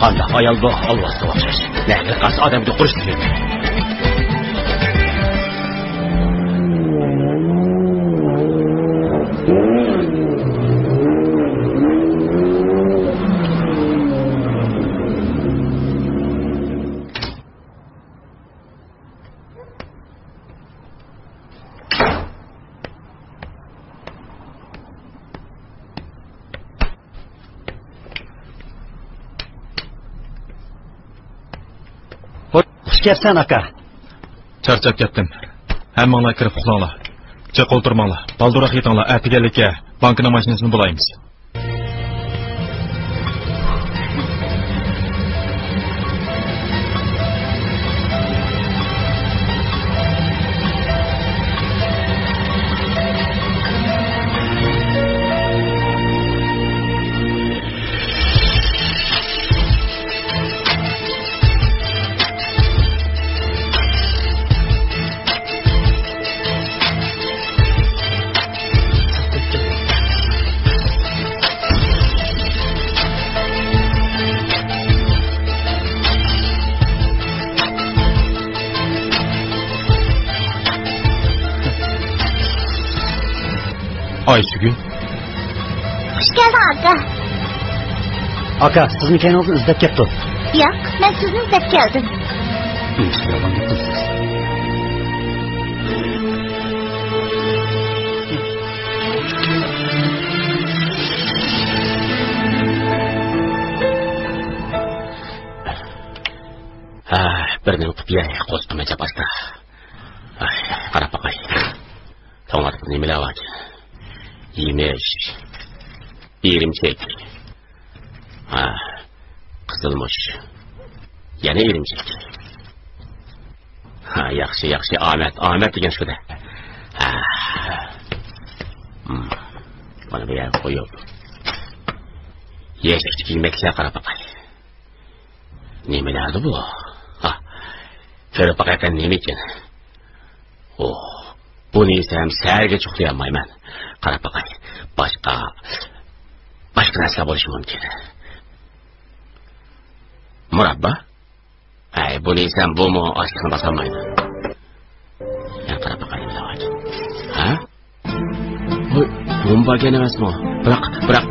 قانداق ئايال بۇ؟ ئالۋاستىغا ئوخشاش. نەگىلا قارىسا ئادەمگە قۇرۇش تېگىدۇ. خوش كەپسەن، ئاكا. چارچاپ كەتتىم. ھەممىڭلار كىرىپ ئۇخلاڭلار. جىق ئولتۇرماڭلار. بالدۇرراق يېتىڭلار. ئەتىگەنلىككە بانكىنىڭ ماشىنىسىنى بۇلايمىز. ئايسۈگۈل. خۇش كەلدىڭ، ئاكا. ئاكا، سىزمۇ كەينىڭىزدىن ئىزدەپ كەپتۇ. ياق، مەن سىزنى ئىزدەپ كەلدىم. نېمىشقا يالغان گەپ قىلىسىز؟ ھە، بىر نېمە قىپ يەي، قورسىقىم ئېچىپ ئاستا. ئاي، قاراپ باقاي. توڭلاتقۇدا نېمىلەر باركىن؟ يېمىش، ئىرىمچىك. ھا، قىزىلمۇچ. يەنە ئىرىمچىك. ھا، ياخشى، ياخشى، ئامەت، ئامەت دېگەن شۇ-دە. ھا. ھىم. مانا بۇ يەرگە قويۇپ. يەشىكتىكى يېمەكلىكلەرگە قاراپ باقاي. نېمىلەردۇ بۇ؟ ھا. كۆرۈپ باقايقەن نېمىكىن. ئوھ، بۇنى يېسەم سەھەرگىچە ئۇخلىيالمايمەن. قاراپ باقاي. باشقا، باشقا نەرسىلەر بولۇشى مۇمكىن. مۇراببا؟ ھەي، بۇنى يېسەم بۇمۇ ئاچلىقنى باسالمايدۇ. يەنە قاراپ باقاي نېمىلەر باركىن. ھە؟ ۋاي، بۇ باركەن ئەمەسمۇ؟ بىراق، بىراق.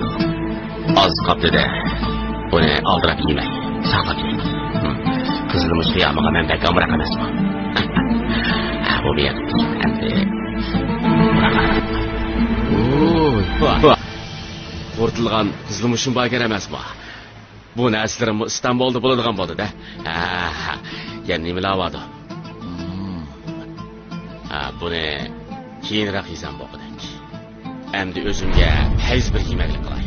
ئاز قاپتۇ-دە. بۇنى ئالدىراپ يېمەي، ساقلاپ يەي. ھىم. قىزىلمۇچ قىيامىغا مەن بەك ئامراق ئەمەسمۇ؟ بۇ بىر ئەمدى. ۋاھ، ۋاھ. قۇرۇتۇلغان قىزىلمۇچمۇ باركەن ئەمەسمۇ؟ بۇ نەرسىلىرىممۇ ئىستانبۇلدا بولىدىغان بولدى-دە. ھە، ھە. يەنە نېمىلەر باردۇ؟ ھىم. ھە، بۇنى كېيىنرەك يېسەم بولغۇدەك. ئەمدى ئۆزۈمگە پەيز بىر يېمەكلىك قىلاي.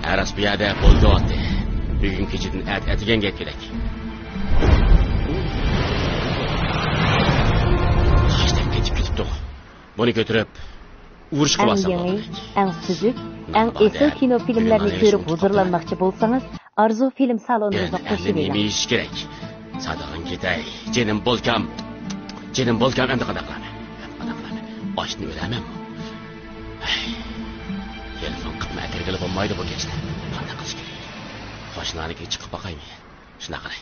ھە، راست، بۇ يەردە بولدى. بۈگۈن كېچىدىن ئەت-، ئەتىگەنگە يەتكۈدەك. قاشتەك قېتىپ كېتىپتۇ. بۇنى كۆتۈرۈپ، ئۇرۇشقا ئەڭ بارسام يېڭى، بولغۇدەك. ئەڭ سۈزۈك، ئەڭ ئېسىل كىنو فىلىملەرنى كۆرۈپ ھۇزۇرلانماقچى بولسىڭىز، ئارزۇ فىلىم سالونىمىزغا قوشۇلۇڭ. نېمە يېيىش كېرەك؟ سادىغىن كېتەي. جېنىم بولكام. جېنىم بولكام، ئەمدى قانداق قىلىمەن؟ ئەمدى قانداق قىلىمەن؟ ئاشتىن ئۆلەمەنمۇ؟ ھەي، تېلېفون قىلىپمۇ ئەكىرگىلى بولمايدۇ بۇ كەچتە. قانداق قىلىش كېرەك؟ قوشنىلارنىڭكىگە چىقىپ باقايمۇ؟ شۇنداق قىلاي.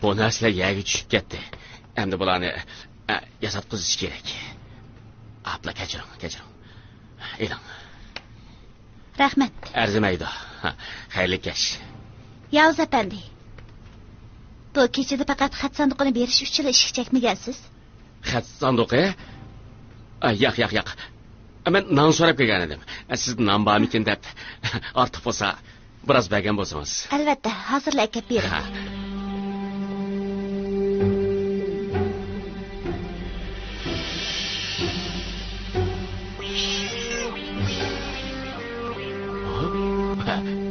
بۇ نەرسىلەر يەرگە چۈشۈپ كەتتى. ئەمدى بۇلارنى، ئە، ياساتقۇزۇش كېرەك. ئاپلا، كەچۈرۈڭ، كەچۈرۈڭ. ئېلىڭ. رەھمەت. ئەرزىمەيدۇ. خەيرلىك كەچ. ياۋۇز ئەپەندى، بۇ كېچىدە پەقەت خەت ساندۇقىنى بېرىش ئۈچۈنلا ئىشىك چەكمىگەنسىز. خەت ساندۇقى؟ ئا، ياق، ياق، ياق. مەن نان سوراپ كەلگەن ئىدىم. سىزدە نان بارمىكىن دەپ. ئارتۇق بولسا، بىراز بەرگەن بولسىڭىز. ئەلۋەتتە، ھازىرلا ئەكەپ بېرىمەن. ھە.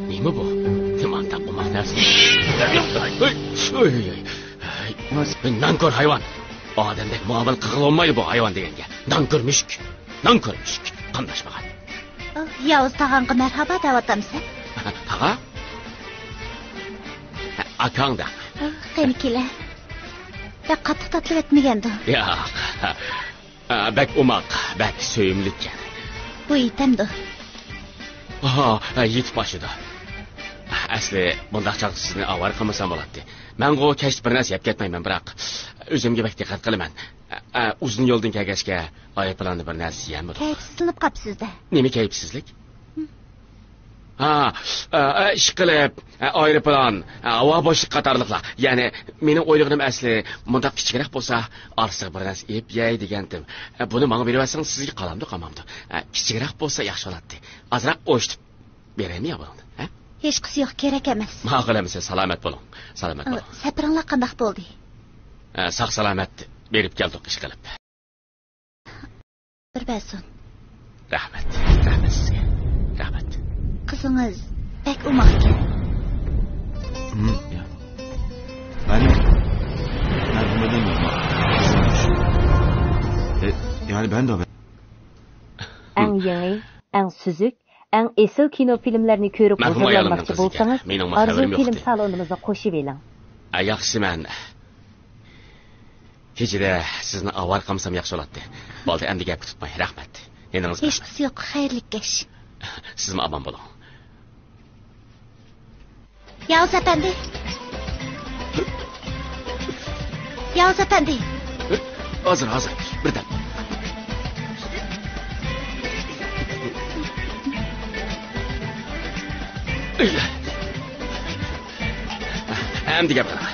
نېمە بۇ؟ نېمانداق ئوماق نەرسە؟ ئۆي، ئۆي، ئۆي، ئۆي. نانكور ھايۋان! ئادەمدەك مۇئامىلە قىلغىلى بولمايدۇ بۇ ھايۋان دېگەنگە. نانكور مۈشۈك! نانكور مۈشۈك! قاملاشمىغان. ئوھ، ياۋۇز تاغاڭغا مەرھابا دەۋاتامسەن؟ تاغا؟ ئاكاڭ دەڭ. ئوھ، قېنى كېلە. بەك قاتتىق تاتلىۋەتمىگەندۇ؟ ياق. ئا، بەك ئوماق، بەك سۆيۈملۈككەن. بۇ يېتەمدۇ؟ ئاھا، يېتىپ ئاشىدۇ. ئەسلى بۇنداق چاغدا سىزنى ئاۋارە قىلمىسام بولاتتى. مەنغۇ كەچتە بىر نەرسە يەپ كەتمەيمەن، بىراق ئۆزۈمگە بەك دىققەت قىلىمەن. ئە، ئە، ئۇزۇن يولدىن كەلگەچكە ئايروپىلاندا بىر نەرسە يېيەمدۇق. كەيپسىزلىنىپ قاپسىز-دە. نېمە كەيپسىزلىك؟ ھا، ئە، ئە، ئىشقىلىپ، ئە، ئايروپىلان، ئە، ھاۋا بوشلۇقى قاتارلىقلار. يەنى مېنىڭ ئويلىغىنىم ئەسلى مۇنداق كىچىكرەك بولسا، ئارىسىغا بىر نەرسە ئېلىپ يەي دېگەنتىم. ئە، بۇنى ماڭا بېرىۋەتسىڭىز سىزگە قالامدۇ، قالمامدۇ؟ ئە، كىچىكرەك بولسا ياخشى بولاتتى. ئازراق ئوشتۇپ بېرەيمۇ يا بۇنىڭدىن، ھە؟ ھېچقىسى يوق، كېرەك ئەمەس. ماقۇل ئەمىسە، سالامەت بولۇڭ. سالامەت بولۇڭ. سەپىرىڭلار قانداق بولدى؟ ئە، ساق-سالامەت بېرىپ كەلدۇق ئىشقىلىپ. بىر بەرسۇن. رەھمەت. رەھمەت سىزگە. رەھمەت. قىزىڭىز بەك ئوماق ئىكەن. ھىم، يا. مەن، مەن نېمىدىن ئوماق؟ ئە، يەنى مەن دە. ئەڭ يېڭى، ئەڭ سۈزۈك، ئەڭ ئېسىل كىنو فىلىملەرنى كۆرۈپ ھۇزۇرلانماقچى بولسىڭىز، ئارزۇ فىلىم سالونىمىزغا قوشۇلۇۋېلىڭ. ئە، ياخشى، مەن كېچىدە سىزنى ئاۋارە قىلمىسام ياخشى بولاتتى. بولدى، ئەمدى گەپ تۇتماي، رەھمەت. يېنىڭىزدا. ھېچقىسى يوق، خەيرلىك كەچ. سىزمۇ ئامان بولۇڭ. ياۋۇز ئەپەندى! ياۋۇز ئەپەندى! ھازىر، ھازىر، بىردەم. ئەمدى گەپ قىلىڭ.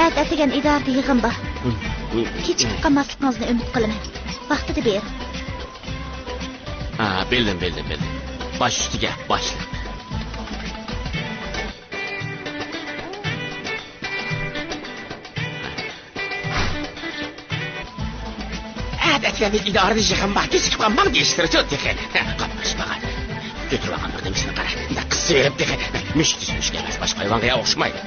ئەتە ئەتىگەن ئىدارىدە يىغىن بار. كېچىكىپ قالماسلىقىڭىزنى ئۈمىد قىلىمەن. ۋاقتىدا بېرىڭ. ھا، بىلدىم، بىلدىم، بىلدىم. باش ئۈستىگە، باشلىق. ئەتىگەندىن ئىدارىدە يىغىن بار، كېچىكىپ قالماڭ دېيىشتىرىچۇ تېخى. قاپقىشمىغان. كۆتۈرۈۋالغان بىر نېمىسىنى قارا. مۇنداق قىسىۋېرىپ تېخى. مۈشۈك دېسە مۈشۈك ئەمەس، باشقا ھايۋانغا ئوخشىمايدۇ.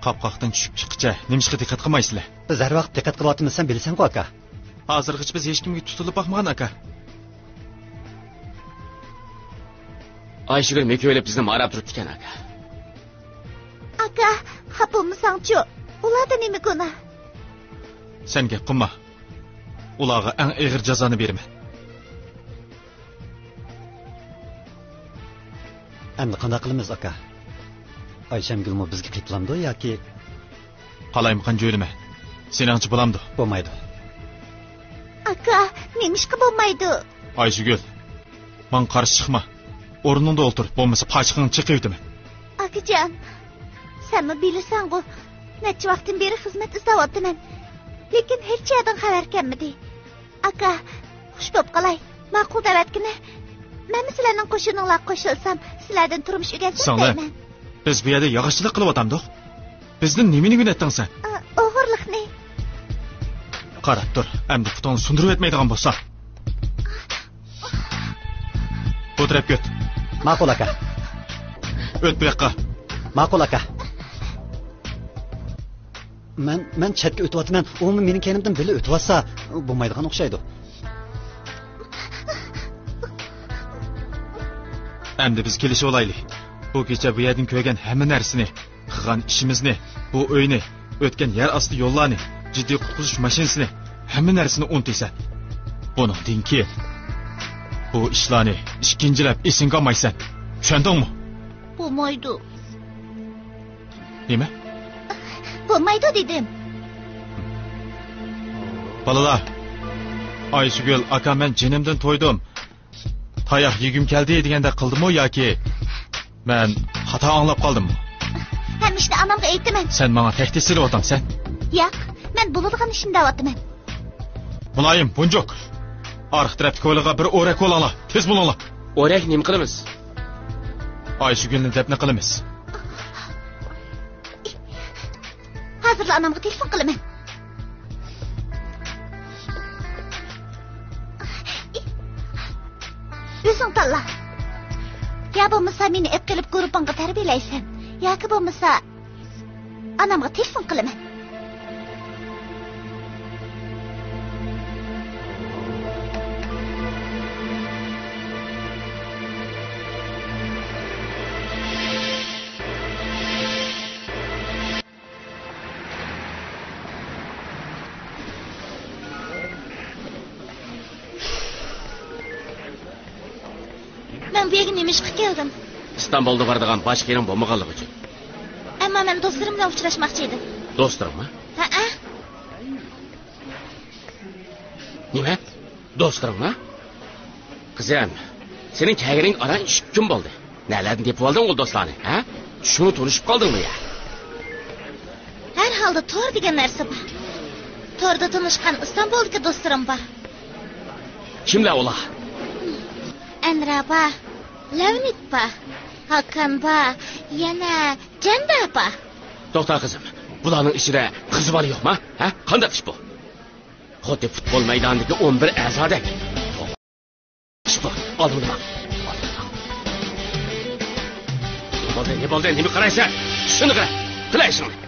قاپقاقتىن چۈشۈپ چىققىچە نېمىشقا دىققەت قىلمايسىلەر؟ بىز ھەر ۋاقىت دىققەت قىلىۋاتىمىز، سەن بىلىسەنغۇ، ئاكا. ھازىرغىچە بىز ھېچكىمگە تۇتۇلۇپ باقمىغان، ئاكا. ئايشىگۈل مېكىۋېلىپ بىزنى ماراپ تۇرۇپتىكەن، ئاكا. ئاكا، خاپا بولمىساڭچۇ؟ ئۇلاردا نېمە گۇناھ؟ سەن گەپ قىلما. ئۇلارغا ئەڭ ئېغىر جازانى بېرىمەن. ئەمدى قانداق قىلىمىز، ئاكا؟ ئايشەمگۈلمۇ بىزگە قېتىلامدۇ ياكى؟ قالايمىقان جۆيلىمە. سېنىڭچە بولامدۇ؟ بولمايدۇ. ئاكا، نېمىشقا بولمايدۇ؟ ئايشىگۈل، ماڭا قارشى چىقما. ئورنۇڭدا ئولتۇر، بولمىسا پاچىقىڭنى چېقىۋېتىمەن. ئاكىجان، سەنمۇ بىلىسەنغۇ، نەچچە ۋاقىتتىن بېرى خىزمەت ئىزدەۋاتىمەن. لېكىن ھېچ يەردىن خەۋەر كەلمىدى. ئاكا، خۇش بولۇپ قالاي. ماقۇل دەۋەتكىنە. مەنمۇ سىلەرنىڭ قوشۇنۇڭلارغا قوشۇلسام، سىلەردىن تۇرمۇش ئۆگەنسەم سىڭلىم، دەيمەن. بىز بۇ يەردە ياغاچچىلىق قىلىۋاتامدۇق؟ بىزدىن نېمىنى ئۆگىنەتتىڭ سەن؟ ئا، ئوغرىلىقنى. قاراپ تۇر، ئەمدى پۇتۇڭنى سۇندۇرۇۋەتمەيدىغان بولسا. بۇ تەرەپكە ئۆت. ماقۇل، ئاكا. ئۆت بۇ ياققا. ماقۇل، ئاكا. مەن، مەن چەتكە ئۆتۈۋاتىمەن، ئۇمۇ مېنىڭ كەينىمدىن بىللە ئۆتۈۋاتسا، بولمايدىغان ئوخشايدۇ. ئەمدى بىز كېلىشىۋالايلى. بۇ كېچە بۇ يەردىن كۆرگەن ھەممە نەرسىنى، قىلغان ئىشىمىزنى، بۇ ئۆينى، ئۆتكەن يەر ئاستى يوللارنى، جىددىي قۇتقۇزۇش ماشىنىسىنى، ھەممە نەرسىنى ئۇنتۇيسەن. بۇنىڭدىن كېيىن بۇ ئىشلارنى ئىككىنچىلەپ ئېسىڭگە ئالمايسەن. چۈشەندىڭمۇ؟ بولمايدۇ. نېمە؟ بولمايدۇ دېدىم. بالىلار، ئايشىگۈل، ئاكا، مەن جېنىمدىن تويدۇم. تاياق يېگۈم كەلدى دېگەندەك قىلدىمۇ ياكى مەن خاتا ئاڭلاپ قالدىممۇ؟ ھەممە ئىشنى ئانامغا ئېيتىمەن. سەن ماڭا تەھدىت سېلىۋاتامسەن؟ ياق، مەن بولىدىغان ئىشنى دەۋاتىمەن. مۇلايىم، بۇنجۇك! ئارقا تەرەپتىكى ھويلىغا بىر ئورەك بولۇڭلار، تېز بولۇڭلار. ئورەك نېمە قىلىمىز؟ ئايشىگۈلنى دەپنە قىلىمىز. ھازىرلا ئانامغا تېلېفون قىلىمەن. ئۆزۈڭ تاللا. يا بولمىسا مېنى ئېلىپ قېلىپ گۇرۇپپاڭغا تەربىيەلەيسەن. ياكى بولمىسا ئانامغا تېلېفون قىلىمەن. مەن بۇ يەرگە نېمە ئىشقا كەلدىم؟ ئىستانبۇلدا بارىدىغان باشقا يېرىڭ بولمىغانلىقى ئۈچۈن. ئەمما مەن دوستلىرىم بىلەن ئۇچراشماقچى ئىدىم. دوستلىرىڭمۇ؟ ھەئە. نېمە؟ دوستلىرىڭمۇ؟ قىزىم، سېنىڭ كەلگىنىڭگە ئاران ئىككى كۈن بولدى. نەلەردىن تېپىۋالدىڭ ئۇ دوستلارنى، ھە؟ چۈشۈڭدە تونۇشۇپ قالدىڭمۇ يا؟ ھەر ھالدا تور دېگەن نەرسە بار. توردا تونۇشقان ئىستانبۇلدىكى دوستلىرىم بار. كىملەر ئۇلار؟ ئەنرا بار، لەۋنىت بار، ھاكان بار، يەنە جەندە بار. توختا قىزىم، بۇلارنىڭ ئىچىدە قىز بالا يوقما؟ ھە؟ قانداق ئىش بۇ؟ خۇددى پۇتبول مەيدانىدىكى ئون بىر ئەزادەك. ئىش بۇ. ئالدىمدا ماڭ. نېمە بولدى، نېمە بولدى، نېمە قارايسەن؟ شۇنى قارا. قىلە ئىشىڭنى.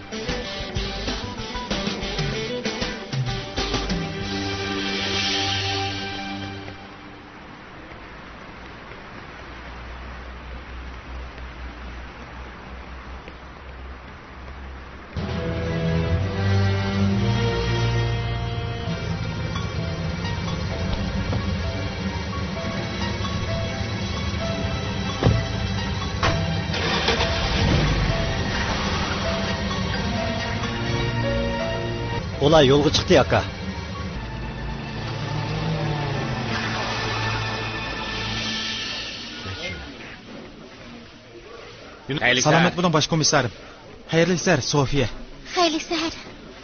ئۇلار يولغا چىقتى، ئاكا. خەيرلىك سالامەت سەھەر. بولۇڭ، باش كومىسسارىم. خەيرلىك سەھەر، سوفىيە. خەيرلىك سەھەر.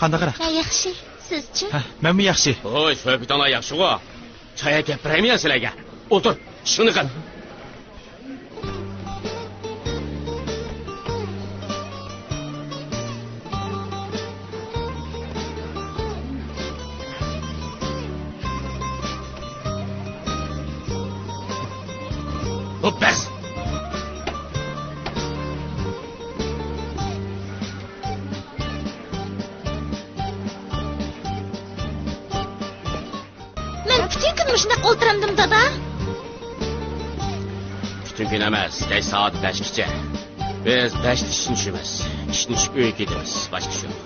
قانداقراق؟ مەن ياخشى، سىزچۇ؟ ھە، مەنمۇ ياخشى. ھوي، سۆھبىتىڭلار ياخشىغۇ. چاي ئەكەپ بېرەيمۇ يا سىلەرگە؟ ئولتۇر، ئىشىڭنى قىل. بوپ، بەس! مەن پۈتۈن كۈن مۇشۇنداق ئولتۇرامدىم، دادا. پۈتۈن كۈن ئەمەس، كەچ سائەت بەشكىچە. بىز بەشتە ئىشتىن چۈشىمىز. ئىشتىن چۈشۈپ ئۆيگە كېتىمىز. باشقا ئىش يوق.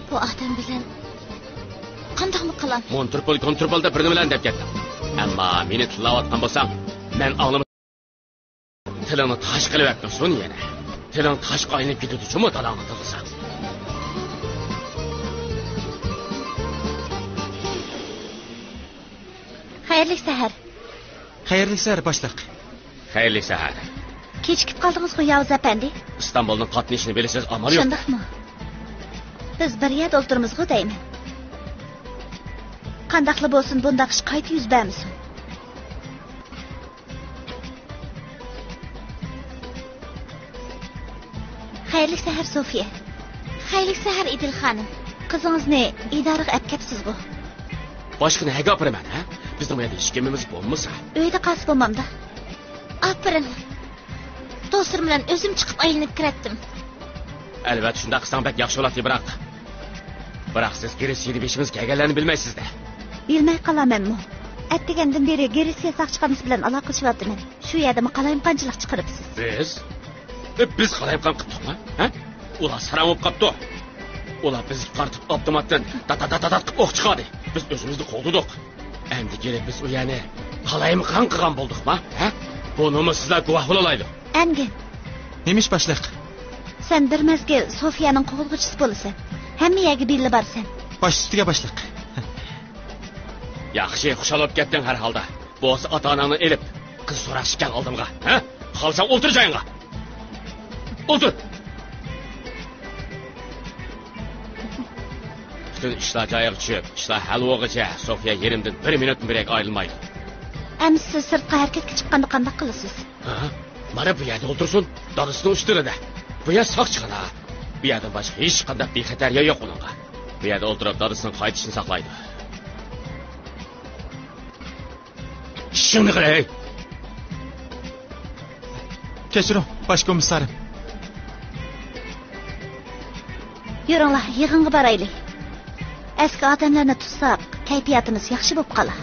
بۇ ئادەم بىلەن قانداقمۇ قىلام؟ مونترپول، كونترپول دەپ بىر نېمىلەرنى دەپ كەتتىڭ. ئەمما مېنى تىللاۋاتقان بولساڭ، مەن ئاڭلىمىسام. تىلىڭنى تاش قىلىۋەتمىسۇن يەنە. تىلىڭ تاشقا ئايلىنىپ كېتىدۇ جۇمۇ داداڭغا تىللىساڭ. خەيرلىك سەھەر. خەيرلىك سەھەر، باشلىق. خەيرلىك سەھەر. كېچىكىپ قالدىڭىزغۇ، ياۋۇز ئەپەندى. ئىستانبۇلنىڭ قاتنىشىنى بىلىسىز، ئامال يوق. شۇنداقمۇ؟ بىز بىر يەردە ئولتۇرىمىزغۇ دەيمەن. قانداقلا بولسۇن، بۇنداق ئىش قايتا يۈز بەرمىسۇن. خەيرلىك سەھەر، سوفىيە. خەيرلىك سەھەر، ئىدىل خانىم. قىزىڭىزنى ئىدارىگە ئەپ كەپسىزغۇ؟ باشقا نەگە ئاپىرىمەن، ھە؟ بىزنىڭ بۇ يەردە ھېچكىمىمىز بولمىسا. ئۆيدە قالسا بولمامدا؟ ئاپىرىن. دوستلىرىم بىلەن ئۆزۈم چىقىپ ئايلىنىپ كىرەتتىم. ئەلۋەتتە، شۇنداق قىلساڭ بەك ياخشى بولاتتى، بىراق. بىراق سىز گرېتسىيەدە بېشىمىز كەلگەنلەرنى بىلمەيسىز-دە. بىلمەي قالامەنمۇ؟ ئەتىگەندىن بېرى گرېتسىيە ساقچىخانىسى بىلەن ئالاقىلىشىۋاتىمەن. شۇ يەردىمۇ قالايمىقانچىلىق چىقىرىپسىز. بىز؟ بىز قالايمىقان قىپتۇقما؟ ھە؟ ئۇلار ساراڭ بولۇپ قاپتۇ. ئۇلار بىزگە قارىتىپ ئاپتوماتتىن دات دات دات دات قىلىپ ئوق چىقاردى. بىز ئۆزىمىزنى قوغدىدۇق. ئەمدى كېلىپ بىز ئۇ يەرنى قالايمىقان قىلغان بولدۇقما؟ ھە؟ بۇنىمۇ سىزلەر گۇۋاھ بولالايدۇ. ئەنگىن. نېمە ئىش، باشلىق؟ سەن بىر مەزگىل سوفىيەنىڭ قوغدىغۇچىسى بولىسەن. ھەممە يەرگە بىللە بارىسەن. باش ئۈستىگە، باشلىق. ياخشى، خۇشال بولۇپ كەتتىڭ ھەر ھالدا. بولسا ئاتا-ئاناڭنى ئېلىپ، قىز سوراقچى كەل ئالدىمغا، ھە؟ خالىساڭ ئولتۇر جايىڭغا. ئولتۇر. پۈتۈن ئىشلار جايىغا چۈشۈپ، ئىشلار ھەل بولغۇچە سوفىيە يېرىمدىن بىر مىنۇتمۇ بىر يەرگە ئايلىنمايدۇ. ئەمىسە سىز سىرتقا ھەرىكەتكە چىققاندا قانداق قىلىسىز؟ ھە؟ مانا بۇ يەردە ئولتۇرسۇن، دادىسىنىڭ ئۈستىلىدە. بۇ يەر ساقچىخانا. بۇ يەردىن باشقا ھېچقانداق بىخەتەر يەر يوق ئۇنىڭغا. بۇ يەردە ئولتۇرۇپ دادىسىنىڭ قايتىشىنى ساقلايدۇ. ئىشىڭنى قىل، ھەي! كەچۈرۈڭ، باش كومىسسارىم. يۈرۈڭلار، يىغىنغا بارايلى. ئەسكى ئادەملەرنى تۇتساق، كەيپىياتىمىز ياخشى بولۇپ قالار.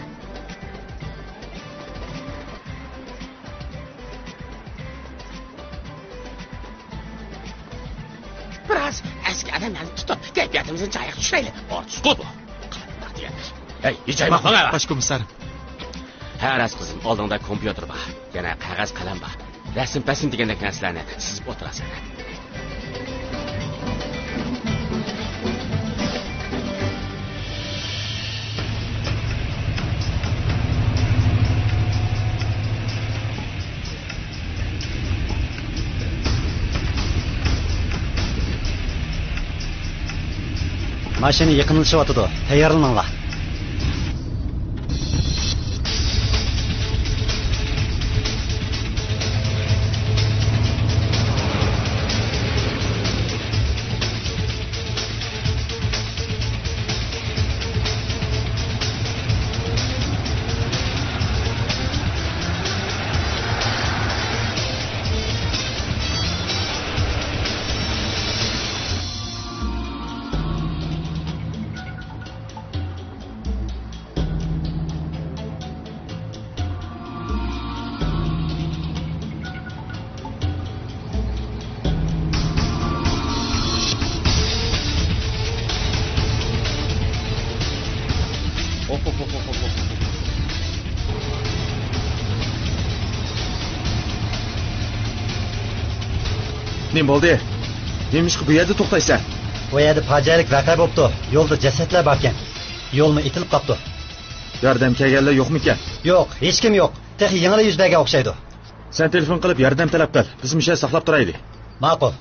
بىراز ئەسكى ئادەملەرنى تۇتۇپ، كەيپىياتىمىزنى جايىغا چۈشۈرەيلى. ئاچچىقى بۇ. قانداق دېگەن؟ ھەي، ھىجايماق ماڭا! باش كومىسسار. ھە، راست قىزىم، ئالدىڭدا كومپيۇتېر بار. يەنە قەغەز قەلەم بار. رەسىم پەسىم دېگەندەك نەرسىلەرنى سىزىپ ئولتۇرارسەن. ماشىنا يېقىنلىشىۋاتىدۇ، تەييارلىنىڭلار. نېمە بولدى؟ نېمىشقا بۇ يەردە توختايسەن؟ بۇ يەردە پاجىئەلىك ۋەقە بوپتۇ. يولدا جەسەتلەر باركەن. يولمۇ ئېتىلىپ قاپتۇ. ياردەم كەلگەنلەر يوقمىكەن؟ يوق، ھېچكىم يوق. تېخى يېڭىلا يۈز بەرگەن ئوخشايدۇ. سەن تېلېفون قىلىپ ياردەم تەلەپ قىل. بىز مۇشۇ يەردە ساقلاپ تۇرايلى. ماقۇل.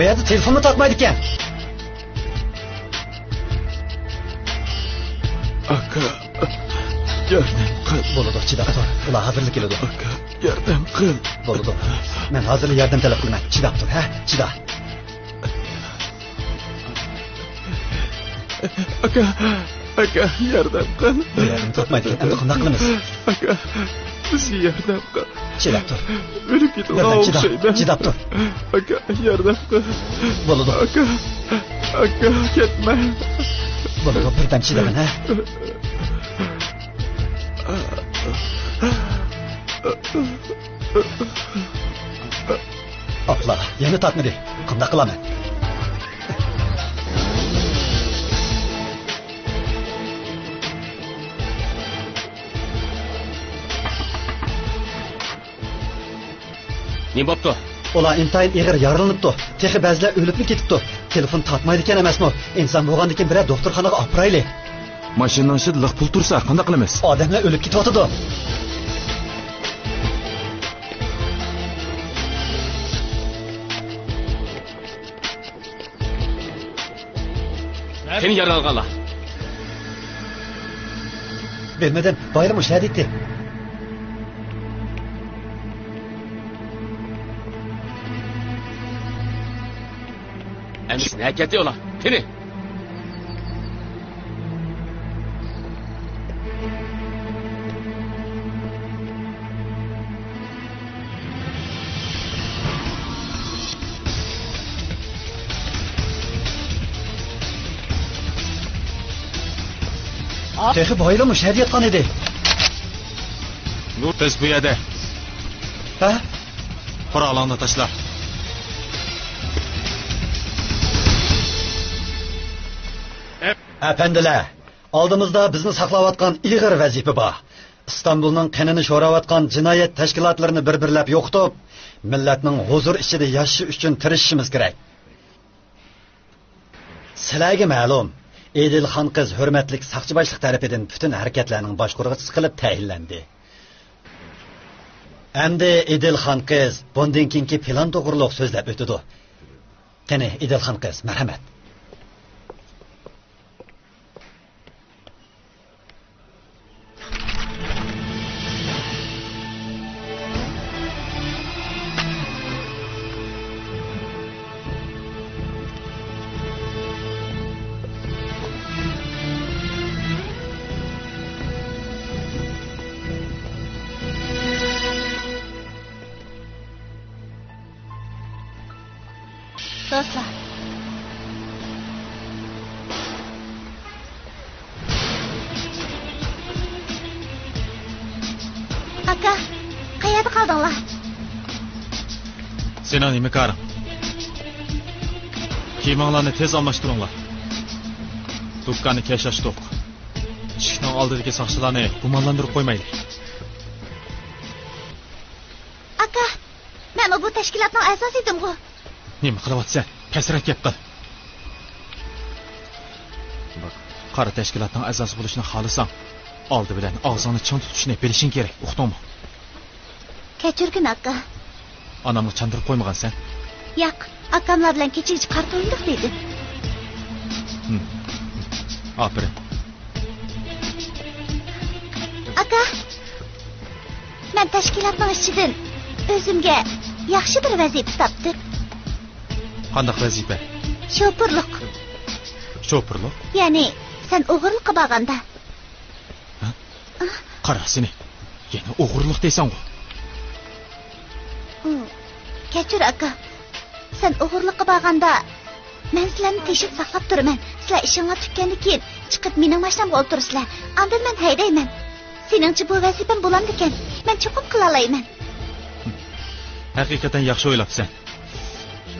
بۇ يەردە تېلېفونمۇ تارتمايدىكەن. ئاكا، ياردەم قىل. بولىدۇ، چىداپ تۇر. ئۇلار ھازىرلا كېلىدۇ. ئاكا، ياردەم قىل. بولىدۇ. مەن ھازىرلا ياردەم تەلەپ قىلىمەن. چىداپ تۇر، ھە؟ چىدا. ئاكا، ئاكا، ياردەم قىل. بۇ ياردەم تاپمايدىكەن، ئەمدى قانداق قىلىمىز؟ ئاكا، بىزگە ياردەم قىل. چىداپ تۇر. ئۆلۈپ كېتىدىغان ئوخشايمەن. چىداپ تۇر. ئاكا، ياردەم قىل. بولىدۇ. ئاكا، ئاكا، كەتمە. بولىدۇ، بىردەم چىدىغىن، ھە؟ ئاپلا، يەنە تارتمىدى. قانداق قىلامەن؟ نېمە بوپتۇ؟ ئۇلار ئىنتايىن ئېغىر يارىلىنىپتۇ. تېخى بەزىلەر ئۆلۈپمۇ كېتىپتۇ. تېلېفون تارتمايدىكەن ئەمەسمۇ؟ ئىنسان بولغاندىكىن بىرەر دوختۇرخانىغا ئاپىرايلى. ماشىنىنىڭ ئىچىدە لىق پۇل تۇرسا، قانداق قىلىمىز؟ ئادەملەر ئۆلۈپ كېتىۋاتىدۇ. قېنى يارىلانغانلار؟ بىلمىدىم، بايرام مۇشۇ يەردە ئىدى. ئەمىسە نەگە كەتتى ئۇلار؟ قېنى؟ تېخى بايرام مۇشۇ يەردە ياتقان ئىدى. بىز بۇ يەردە. ھە؟ قورالىڭنى تاشلا. ئەپەندىلەر، ئالدىمىزدا بىزنى ساقلاۋاتقان ئېغىر ۋەزىپە بار. ئىستانبۇلنىڭ قېنىنى شوراۋاتقان جىنايەت تەشكىلاتلىرىنى بىر-بىرلەپ يوقىتىپ، مىللەتنىڭ ھۇزۇر ئىچىدە ياشىشى ئۈچۈن تىرىشىشىمىز كېرەك. سىلەرگە مەلۇم، ئىدىل خان قىز ھۆرمەتلىك ساقچى باشلىق تەرىپىدىن پۈتۈن ھەرىكەتلەرنىڭ باشقۇرغۇچىسى قىلىپ تەيىنلەندى. ئەمدى ئىدىل خان قىز بۇندىن كېيىنكى پىلان توغرۇلۇق سۆزلەپ ئۆتىدۇ. قېنى، ئىدىل خان قىز، مەرھەمەت. دوستلار. ئاكا، قەيەردە قالدىڭلار؟ سېنىڭ نېمە كارىڭ؟ كىيىمىڭلارنى تېز ئالماشتۇرۇڭلار. دۇكاننى كەش ئاچتۇق. ئىشىكنىڭ ئالدىدىكى ساقچىلارنى گۇمانلاندۇرۇپ قويمايلى. ئاكا، مەنمۇ بۇ تەشكىلاتنىڭ ئەزاسى ئىدىمغۇ. نېمە قىلىۋاتىسەن؟ پەسرەك گەپ قىل. باق، قارا تەشكىلاتنىڭ ئەزاسى بولۇشنى خالىساڭ، ئالدى بىلەن ئاغزىڭنى چىڭ تۇتۇشنى بىلىشىڭ كېرەك، ئۇقتۇڭمۇ؟ كەچۈرگىن، ئاكا. ئانامغا چاندۇرۇپ قويمىغانسەن؟ ياق، ئاكاملار بىلەن كېچىگىچە قارتا ئوينىدۇق دېدىم. ھىم. ئاپىرىن. ئاكا، مەن تەشكىلاتنىڭ ئىچىدىن ئۆزۈمگە ياخشى بىر ۋەزىپە تاپتىم. قانداق ۋەزىپە؟ شوپۇرلۇق. شوپۇرلۇق؟ يەنى سەن ئوغرىلىققا بارغاندا. ھە؟ قارا سېنى، يەنە ئوغرىلىق دەيسەنغۇ؟ ھىم، كەچۈر ئاكا. سەن ئوغرىلىققا بارغاندا، مەن سىلەرنى تېشىپ ساقلاپ تۇرىمەن. سىلەر ئىشىڭلار تۈگىگەندىن كېيىن چىقىپ مېنىڭ ماشىنامغا ئولتۇرىسىلەر. ئاندىن مەن ھەيدەيمەن. سېنىڭچە بۇ ۋەزىپەم بولامدىكەن؟ مەن چوقۇم قىلالايمەن. ھەقىقەتەن ياخشى ئويلاپسەن.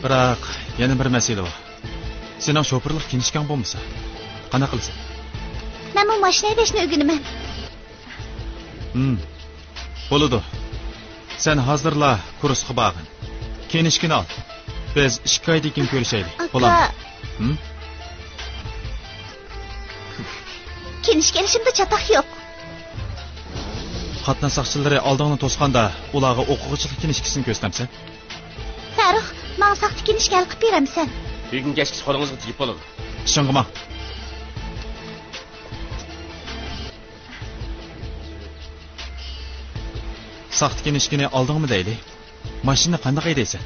بىراق، يەنە بىر مەسىلە بار. سېنىڭ شوپۇرلۇق كىنىشكاڭ بولمىسا، قانداق قىلىسەن؟ مەنمۇ ماشىنا ھەيدەشنى ئۆگىنىمەن. ھىم، بولىدۇ. سەن ھازىرلا كۇرسقا بارغىن. كىنىشكىنى ئال. بىز ئىككى ئايدىن كېيىن كۆرۈشەيلى. ئاكا. بولامدۇ؟ ھىم؟ كىنىشكا ئېلىشىمدا چاتاق يوق. قاتناش ساقچىلىرى ئالدىڭنى توسقاندا، ئۇلارغا ئوقۇغۇچىلىق كىنىشكىسىنى كۆرسىتەمسەن؟ فەرۇق، ماڭا ساختا كىنىشكا ھەل قىلىپ بېرەمسەن؟ بۈگۈن كەچكىچە قولىڭىزغا تېگىپ بولىدۇ. ئىشىڭغا ماڭ. ساختا كىنىشكىنى ئالدىڭمۇ دەيلى؟ ماشىنىنى قانداق ھەيدەيسەن؟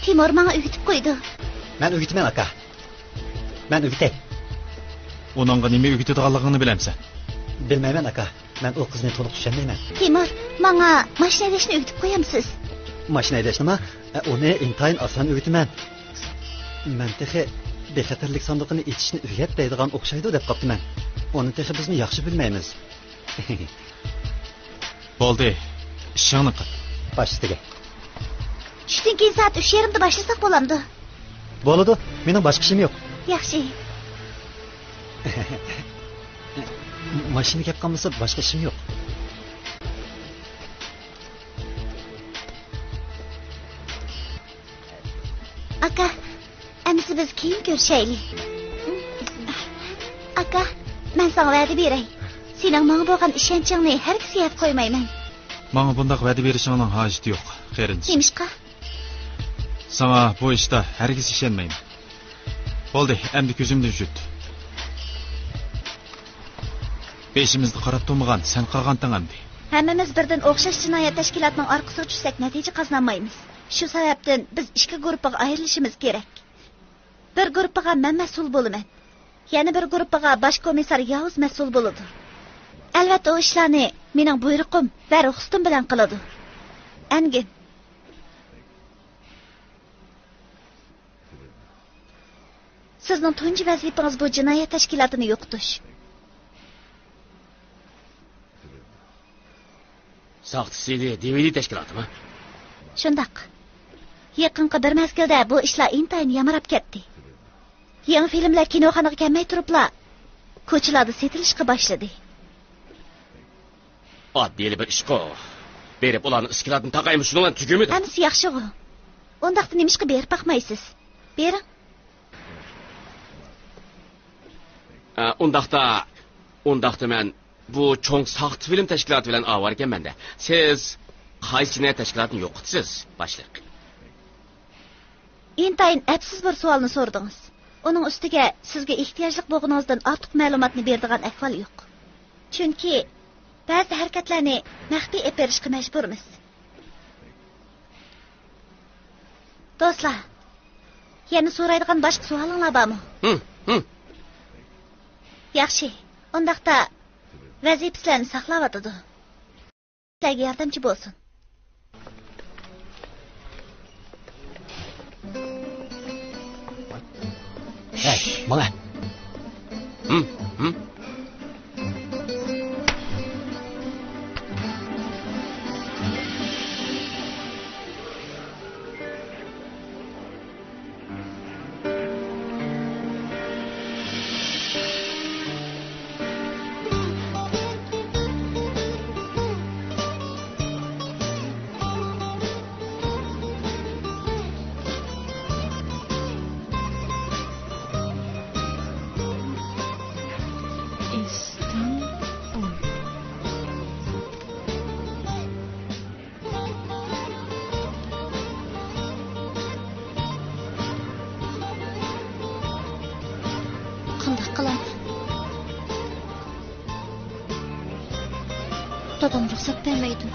تىمۇر ماڭا ئۆگىتىپ قويىدۇ. مەن ئۆگىتىمەن، ئاكا. مەن ئۆگىتەي. ئۇنىڭغا نېمە ئۆگىتىدىغانلىقىڭنى بىلەمسەن؟ بىلمەيمەن، ئاكا. مەن ئۇ قىزنى تولۇق چۈشەنمەيمەن. تىمۇر، ماڭا ماشىنا ھەيدەشنى ئۆگىتىپ قويامسىز؟ ماشىنا ھەيدەشنىما؟ ئە، ئۇنى ئىنتايىن ئاسان ئۆگىتىمەن. مەن تېخى بىخەتەرلىك ساندۇقىنى ئېچىشنى ئۆگەت دەيدىغان ئوخشايدۇ دەپ قاپتىمەن. ئۇنى تېخى بىزمۇ ياخشى بىلمەيمىز. بولدى، ئىشىڭنى قىل. باش ئۈستىگە. چۈشتىن كېيىن سائەت ئۈچ يېرىمدا باشلىساق بولامدۇ؟ بولىدۇ، مېنىڭ باشقا ئىشىم يوق. ياخشى. ماشىنا كەپ قالمىسا، باشقا ئىشىم يوق. ئاكا، ئەمىسە بىز كېيىن كۆرۈشەيلى. ئاكا، مەن ساڭا ۋەدە بېرەي. سېنىڭ ماڭا بولغان ئىشەنچىڭنى ھەرگىزگە يەپ قويمايمەن. ماڭا بۇنداق ۋەدە بېرىشىڭنىڭ ھاجىتى يوق، قېرىندىشىم. نېمىشقا؟ ساڭا بۇ ئىشتا ھەرگىز ئىشەنمەيمەن. بولدى، ئەمدى كۆزۈمدىن چۈشۈت. بېشىمىزدا قاراپ تۇرمىغان سەن قالغانتىڭ ئەمدى. ھەممىمىز بىردىن ئوخشاش جىنايەت تەشكىلاتىنىڭ ئارقىسىغا چۈشسەك، نەتىجە قازىنالمايمىز. شۇ سەۋەبتىن بىز ئىككى گۇرۇپپىغا ئايرىلىشىمىز كېرەك. بىر گۇرۇپپىغا مەن مەسئۇل بولىمەن. يەنە بىر گۇرۇپپىغا باش كومىسسار ياۋۇز مەسئۇل بولىدۇ. ئەلۋەتتە، ئۇ ئىشلارنى مېنىڭ بۇيرۇقۇم ۋە رۇخسىتىم بىلەن قىلىدۇ. ئەنگىن. سىزنىڭ تۇنجى ۋەزىپىڭىز بۇ جىنايەت تەشكىلاتىنى يوقىتىش. ساختا سىدى، دىۋىدى تەشكىلاتىمۇ؟ شۇنداق. يېقىنقى بىر مەزگىلدە بۇ ئىشلار ئىنتايىن يامراپ كەتتى. يېڭى فىلىملەر كىنوخانىغا كەلمەي تۇرۇپلا، كوچىلاردا سېتىلىشقا باشلىدى. ئاددىيلا بىر ئىشقۇ. بېرىپ ئۇلارنىڭ ئىسكىلاتىنى تاقايمۇ، شۇنىڭ بىلەن تۈگىمىدى. ئەمىسە ياخشىغۇ. ئۇنداقتا نېمىشقا بېرىپ باقمايسىز؟ بېرىڭ. ئە، ئۇنداقتا، ئۇنداقتا مەن بۇ چوڭ ساختا فىلىم تەشكىلاتى بىلەن ئاۋارە ئىكەنمەن-دە. سىز قايسى جىنايەت تەشكىلاتىنى يوقىتىسىز، باشلىق؟ ئىنتايىن ئەپسىز بىر سوئالنى سورىدىڭىز. ئۇنىڭ ئۈستىگە سىزگە ئېھتىياجلىق بولغىنىڭىزدىن ئارتۇق مەلۇماتنى بېرىدىغان ئەھۋال يوق. چۈنكى بەزى ھەرىكەتلەرنى مەخپىي ئېلىپ بېرىشقا مەجبۇرمىز. دوستلار، يەنە سورايدىغان باشقا سوئالىڭلار بارمۇ؟ ھىم، ھىم. ياخشى، ئۇنداقتا ۋەزىپە سىلەرنى ساقلاۋاتىدۇ. سىلەرگە ياردەمچى بولسۇن. ھەي، ماڭە. ھىم، ھىم. ئىستانبۇل. قانداق قىلامەن؟ دادام رۇخسەت بەرمەيدۇ.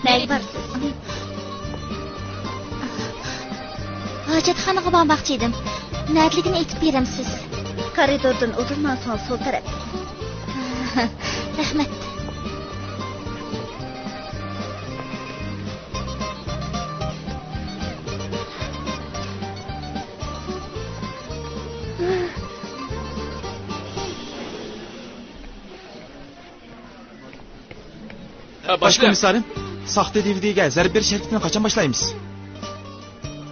نەگە بارىسىز؟ ھاجەتخانىغا بارماقچى ئىدىم. نەدىلىكىنى ئېيتىپ بېرەمسىز؟ كارىدوردىن ئۇدۇل ماڭسىڭىز، سول تەرەپ. رەھمەت. ھە، باش باشلىق. كومىسسارىم، ساختا دىۋىدىگە زەربە بېرىش ھەرىكىتىنى قاچان باشلايمىز؟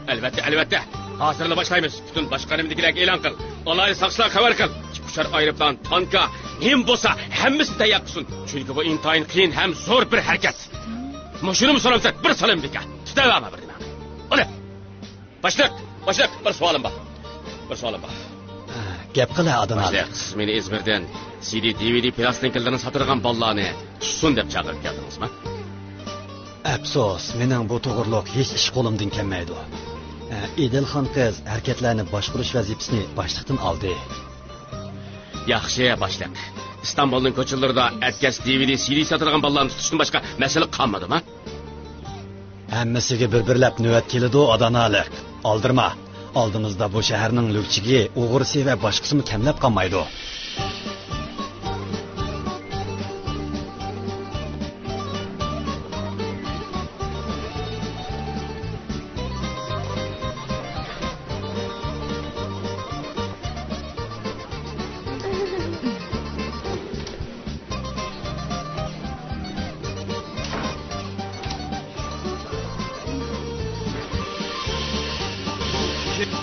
ئەلۋەتتە، ئەلۋەتتە. ھازىرلا باشلايمىز. پۈتۈن باشقارمىدىكىلەرگە ئېلان قىل. ئالاھىدە ساقچىلارغا خەۋەر قىل. ئىككى ئۇچار ئايروپىلان، تانكا، نېمە بولسا ھەممىسىنى تەييار قىلسۇن. چۈنكى بۇ ئىنتايىن قىيىن ھەم زور بىر ھەرىكەت. مۇشۇنىمۇ سورامسەن، بىر سالام بىكار. تۇتۇۋەرمە بىر نېمەڭنى. ئۇنى. باشلىق، باشلىق، بىر سوئالىم بار. بىر سوئالىم بار. گەپ قىلە، ئادىنال. باشلىق، سىز مېنى ئىزمىردىن سىدى، دىۋىدى پلاستىنكىلىرىنى ساتىدىغان بالىلارنى تۇتسۇن دەپ چاقىرىپ كەلدىڭىزمۇ؟ ئەپسۇس، مېنىڭ بۇ توغرۇلۇق ھېچ ئىش قولۇمدىن كەلمەيدۇ. ئە، ئىدىلخان قىز ھەرىكەتلەرنى باشقۇرۇش ۋەزىپىسىنى باشلىقتىن ئالدى. ياخشى، باشلىق. ئىستانبۇلنىڭ كوچىلىرىدا ئەتكەس دىۋىدى، سىدى ساتىدىغان بالىلارنى تۇتۇشتىن باشقا مەسىلە قالمىدىما؟ ھەممىسىگە بىر-بىرلەپ نۆۋەت كېلىدۇ، ئادانالىق. ئالدىرىما. ئالدىمىزدا بۇ شەھەرنىڭ لۈكچىكى، ئوغرىسى ۋە باشقىسىمۇ كەملەپ قالمايدۇ.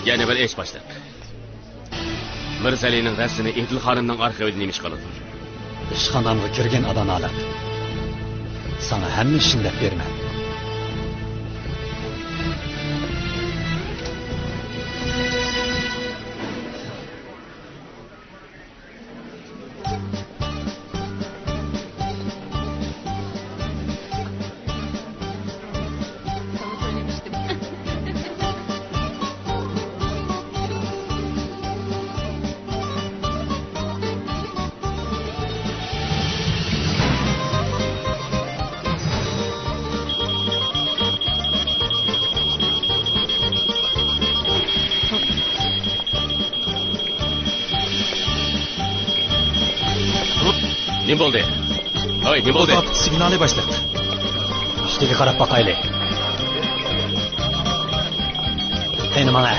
يەنە بىر ئىش، باشلىق. مىرزەلىنىڭ رەسىمى ئىدىل خانىمنىڭ ئارخىۋىدا نېمە ئىش قىلىدۇ؟ ئىشخانامغا كىرگىن، ئادانالىق. ساڭا ھەممە ئىشنى دەپ بېرىمەن. نېمە بولدى؟ ھاي، نېمە بولدى؟ سىگنالى باشلىق. ئۈستىگە قاراپ باقايلى. قېنى ماڭە.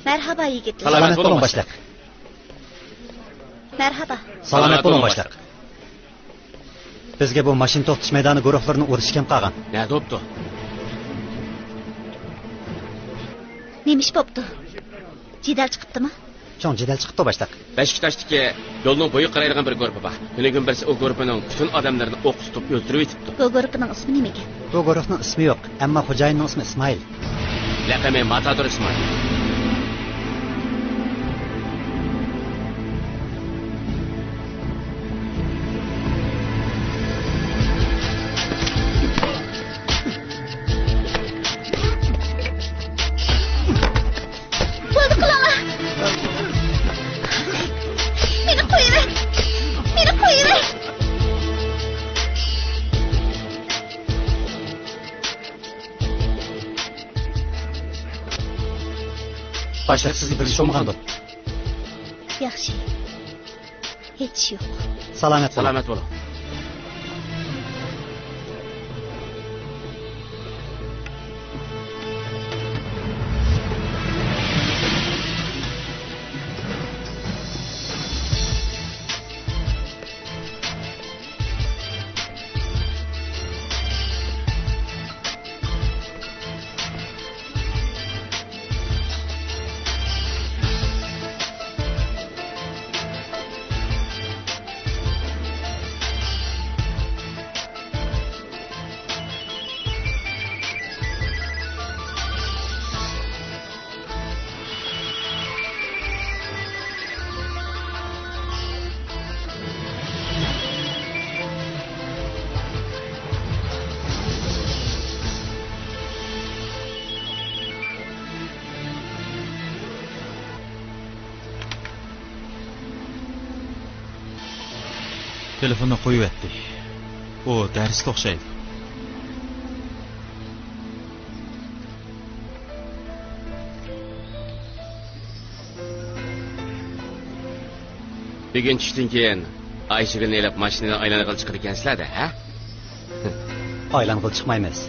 مەرھابا، يىگىتلەر. سالامەت بولۇڭ، باشلىق. مەرھابا. سالامەت بولۇڭ، باشلىق. بىزگە بۇ ماشىنا توختىتىش مەيدانى گۇرۇھلىرىنىڭ ئۇرۇشى كەم قالغان. نەدە بوپتۇ؟ نېمە ئىش بوپتۇ؟ جېدەل چىقىپتىمۇ؟ چوڭ جېدەل چىقىپتۇ، باشلىق. بەشىكتاشتىكى يولنىڭ بويىغا قارايدىغان بىر گۇرۇپپا بار. كۈنىگۈن بىرسى ئۇ گۇرۇپپىنىڭ پۈتۈن ئادەملىرىنى ئوق تۇتۇپ ئۆلتۈرۈۋېتىپتۇ. بۇ گۇرۇپپىنىڭ ئىسمى نېمىكەن؟ بۇ گۇرۇھنىڭ ئىسمى يوق، ئەمما خوجايىننىڭ ئىسمى ئىسمائىل. لەقىمى ماتادور ئىسمائىل. بولدى، قىلىڭلار. مېنى قويۇۋەر. مېنى قويۇۋەر. باشلىق، سىزگە بىر ئىش بولمىغاندۇ؟ ياخشى. ھېچ ئىش يوق. سالامەت بولۇڭ. سالامەت بولۇڭ. تېلېفوننى قويۇۋەتتى. ئۇ دەرستە ئوخشايدۇ. بۈگۈن چۈشتىن كېيىن ئايشىگۈلنى ئېلىپ ماشىنىدا ئايلانغىلى چىقىدىكەنسىلەر-دە، ھە؟ ئايلانغىلى چىقمايمىز.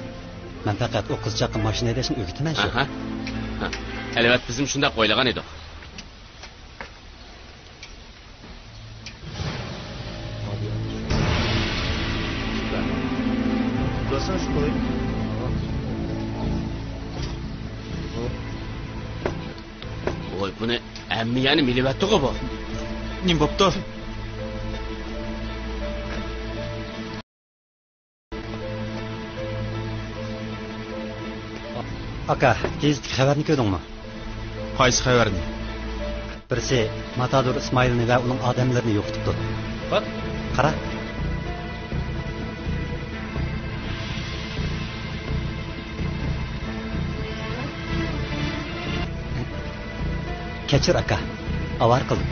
مەن پەقەت ئۇ قىزچاققا ماشىنا ھەيدەشنى ئۆگىتىمەن شۇ. ئاھا. ھە. ئەلۋەتتە، بىزمۇ شۇنداق ئويلىغان ئىدۇق. ۋوي، بۇنى ھەممە يەرنى مىلىۋەتتىغۇ بۇ. نېمە بوپتۇ؟ ئاكا، گېزىتتىكى خەۋەرنى كۆردۈڭمۇ؟ قايسى خەۋەرنى؟ بىرسى ماتادور ئىسمائىلنى ۋە ئۇنىڭ ئادەملىرىنى يوقىتىپتۇ. قارا. كەچۈر ئاكا، ئاۋارە قىلدىم.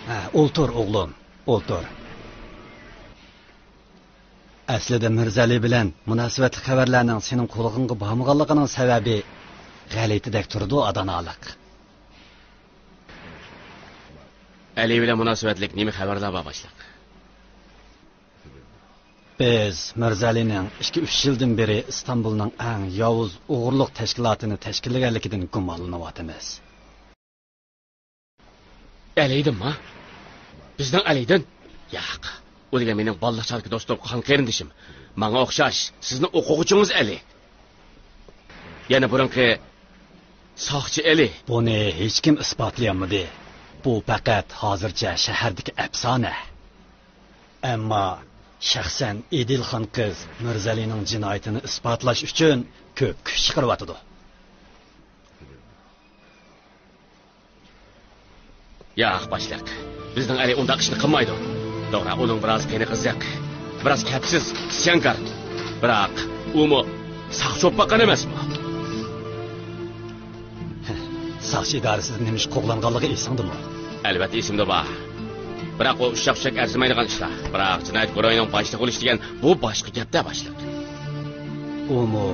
ھە، ئولتۇر ئوغلۇم، ئولتۇر. ئەسلىدە مىرزەلى بىلەن مۇناسىۋەتلىك خەۋەرلەرنىڭ سېنىڭ قۇلىقىڭغا بارمىغانلىقىنىڭ سەۋەبى غەلىتىدەك تۇرىدۇ، ئادانالىق. ئەلى بىلەن مۇناسىۋەتلىك نېمە خەۋەرلەر بار، باشلىق؟ بىز مىرزەلىنىڭ ئىككى-ئۈچ يىلدىن بېرى ئىستانبۇلنىڭ ئەڭ ياۋۇز ئوغرىلىق تەشكىلاتىنى تەشكىللىگەنلىكىدىن گۇمانلىنىۋاتىمىز. ئەلىدىنما؟ بىزنىڭ ئەلىدىن؟ ياق. ئۇ دېگەن مېنىڭ بالىلىق چاغدىكى دوستۇم، قان قېرىندىشىم. ماڭا ئوخشاش، سىزنىڭ ئوقۇغۇچىڭىز ئەلى. يەنە بۇرۇنقى ساقچى ئەلى. بۇنى ھېچكىم ئىسپاتلىيالمىدى. بۇ پەقەت ھازىرچە شەھەردىكى ئەپسانە. ئەمما شەخسەن ئىدىلخان قىز مىرزەلىنىڭ جىنايىتىنى ئىسپاتلاش ئۈچۈن كۆپ كۈچ چىقىرىۋاتىدۇ. ياق، باشلىق. بىزنىڭ ئەلى ئۇنداق ئىشنى قىلمايدۇ. توغرا، ئۇنىڭ بىراز قېنى قىزىق، بىراز كەپسىز، ئىسيانكار. بىراق، ئۇمۇ ساقچى بولۇپ باققان ئەمەسمۇ؟ ساقچى ئىدارىسىدىن نېمە ئىش قوغلانغانلىقى ئېسىڭدىمۇ؟ ئەلۋەتتە ئېسىمدە بار. بىراق ئۇ ئۇششاق-چۈششەك ئەرزىمەيدىغان ئىشلار. بىراق جىنايەت گۇرۇھىنىڭ باشلىقى بولۇش دېگەن بۇ باشقا گەپتە، باشلىق. ئۇمۇ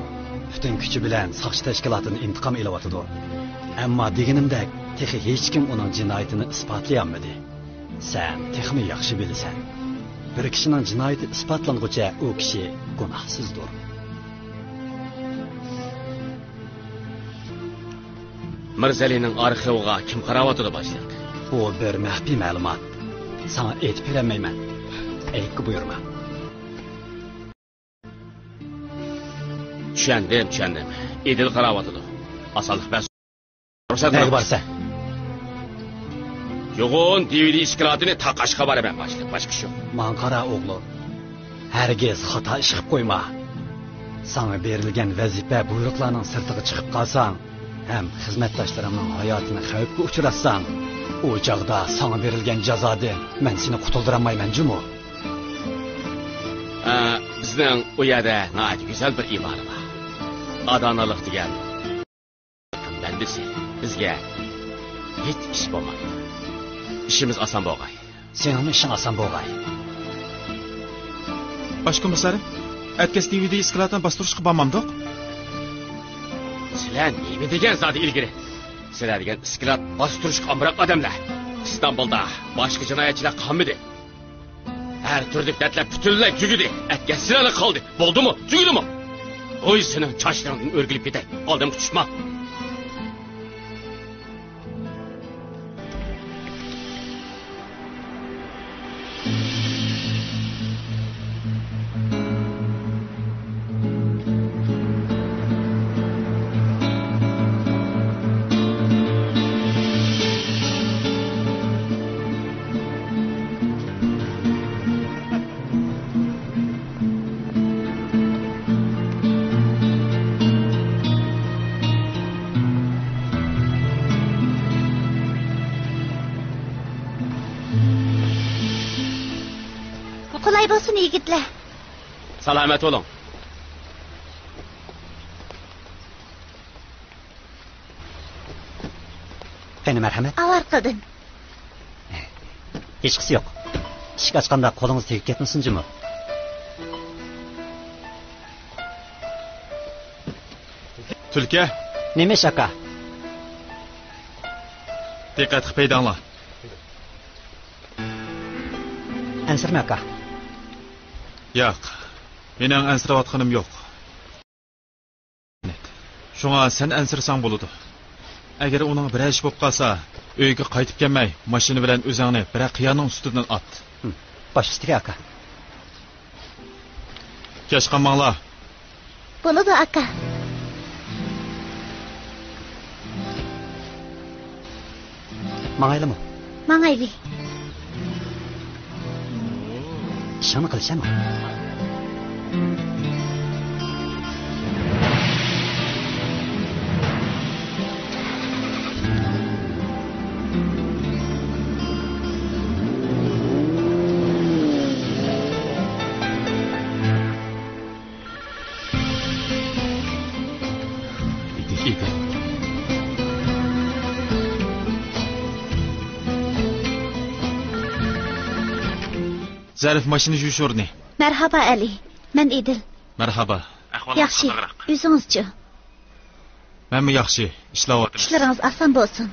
پۈتۈن كۈچى بىلەن ساقچى تەشكىلاتىدىن ئىنتىقام ئېلىۋاتىدۇ. ئەمما دېگىنىمدەك، تېخى ھېچكىم ئۇنىڭ جىنايىتىنى ئىسپاتلىيالمىدى. سەن تېخىمۇ ياخشى بىلىسەن. بىر كىشىنىڭ جىنايىتى ئىسپاتلانغۇچە ئۇ كىشى گۇناھسىزدۇر. مىرزەلىنىڭ ئارخىۋىغا كىم قاراۋاتىدۇ، باشلىق؟ بۇ بىر مەخپىي مەلۇمات. ساڭا ئېيتىپ بېرەلمەيمەن. ئەيىبكە بۇيرۇما. چۈشەندىم، چۈشەندىم. ئىدىل قاراۋاتىدۇ. ئاسانلىق بىلەن رۇخسەت قىلىڭ. نەگە بارىسەن؟ يوغان دىۋىدى ئىسكىلاتىنى تاقاشقا بارىمەن، باشلىق. باشقا ئىش يوق. ماڭا قارا، ئوغلۇم. ھەرگىز خاتا ئىش قىلىپ قويما. ساڭا بېرىلگەن ۋەزىپە بۇيرۇقلارنىڭ سىرتىغا چىقىپ قالساڭ ھەم خىزمەتداشلىرىڭنىڭ ھاياتىنى خەۋپكە ئۇچراتساڭ، ئۇ چاغدا ساڭا بېرىلگەن جازادىن مەن سېنى قۇتۇلدۇرالمايمەن جۇمۇ. ئە، بىزنىڭ ئۇ يەردە ناھايىتى گۈزەل بىر ئىبارە بار. ئادانالىق دېگەن بەندىسى، بىزگە ھېچ ئىش بولمايدۇ. ئىشىمىز ئاسان بولغاي. سېنىڭمۇ ئىشىڭ ئاسان بولغاي. باش كومىسسارىم، ئەتكەس دىۋىدى ئىسكىلاتىنى باستۇرۇشقا بارمامدۇق؟ سىلەر نېمە دېگەن زادى ئىلگىرى؟ سىلەر دېگەن ئىسكىلات باستۇرۇشقا ئامراق ئادەملەر. ئىستانبۇلدا باشقا جىنايەتچىلەر قالمىدى. ھەر تۈرلۈك دەردلەر پۈتۈنلەي تۈگىدى. ئەتكەس سىلەرلا قالدى. بولدىمۇ؟ تۈگىدىمۇ؟ ھوي، سېنىڭ چاچلىرىڭدىن ئۆرگۈلۈپ كېتەي. ئالدىمغا چۈشمە. قولاي بولسۇن، يىگىتلەر. سالامەت بولۇڭ. قېنى، مەرھەمەت. ئاۋارە قىلدىم. ھېچقىسى يوق. ئىشىك ئاچقاندا قولىڭىز تېگىپ كەتمىسۇن جۇمۇ. تۈلكە. نېمە ئىش، ئاكا؟ دىققەت قىلىپ ھەيدەڭلار. ئەنسىرىمە، ئاكا. ياق، مېنىڭ ئەنسىرەۋاتقىنىم يوق. شۇڭا سەن ئەنسىرىسەڭ بولىدۇ. ئەگەر ئۇنىڭ بىرەر ئىشى بولۇپ قالسا، ئۆيگە قايتىپ كەلمەي، ماشىنا بىلەن ئۆزۈڭنى بىرەر قىيانىڭ ئۈستىدىن ئات. ھىم، باش ئۈستىگە، ئاكا. كەچ قالماڭلار. بولىدۇ، ئاكا. ماڭايلىمۇ؟ ماڭايلى. ئىشىڭنى قىلىشەمۇ؟ زەرىپ، ماشىنا يۇيۇش ئورنى. مەرھابا، ئەلى. مەن ئىدىل. مەرھابا. ئەھۋالىڭىز ياخشى. قانداقراق؟ ئۆزىڭىزچۇ؟ مەنمۇ ياخشى. ئىشلەۋاتىمىز. ئىشلىرىڭىز ئاسان بولسۇن.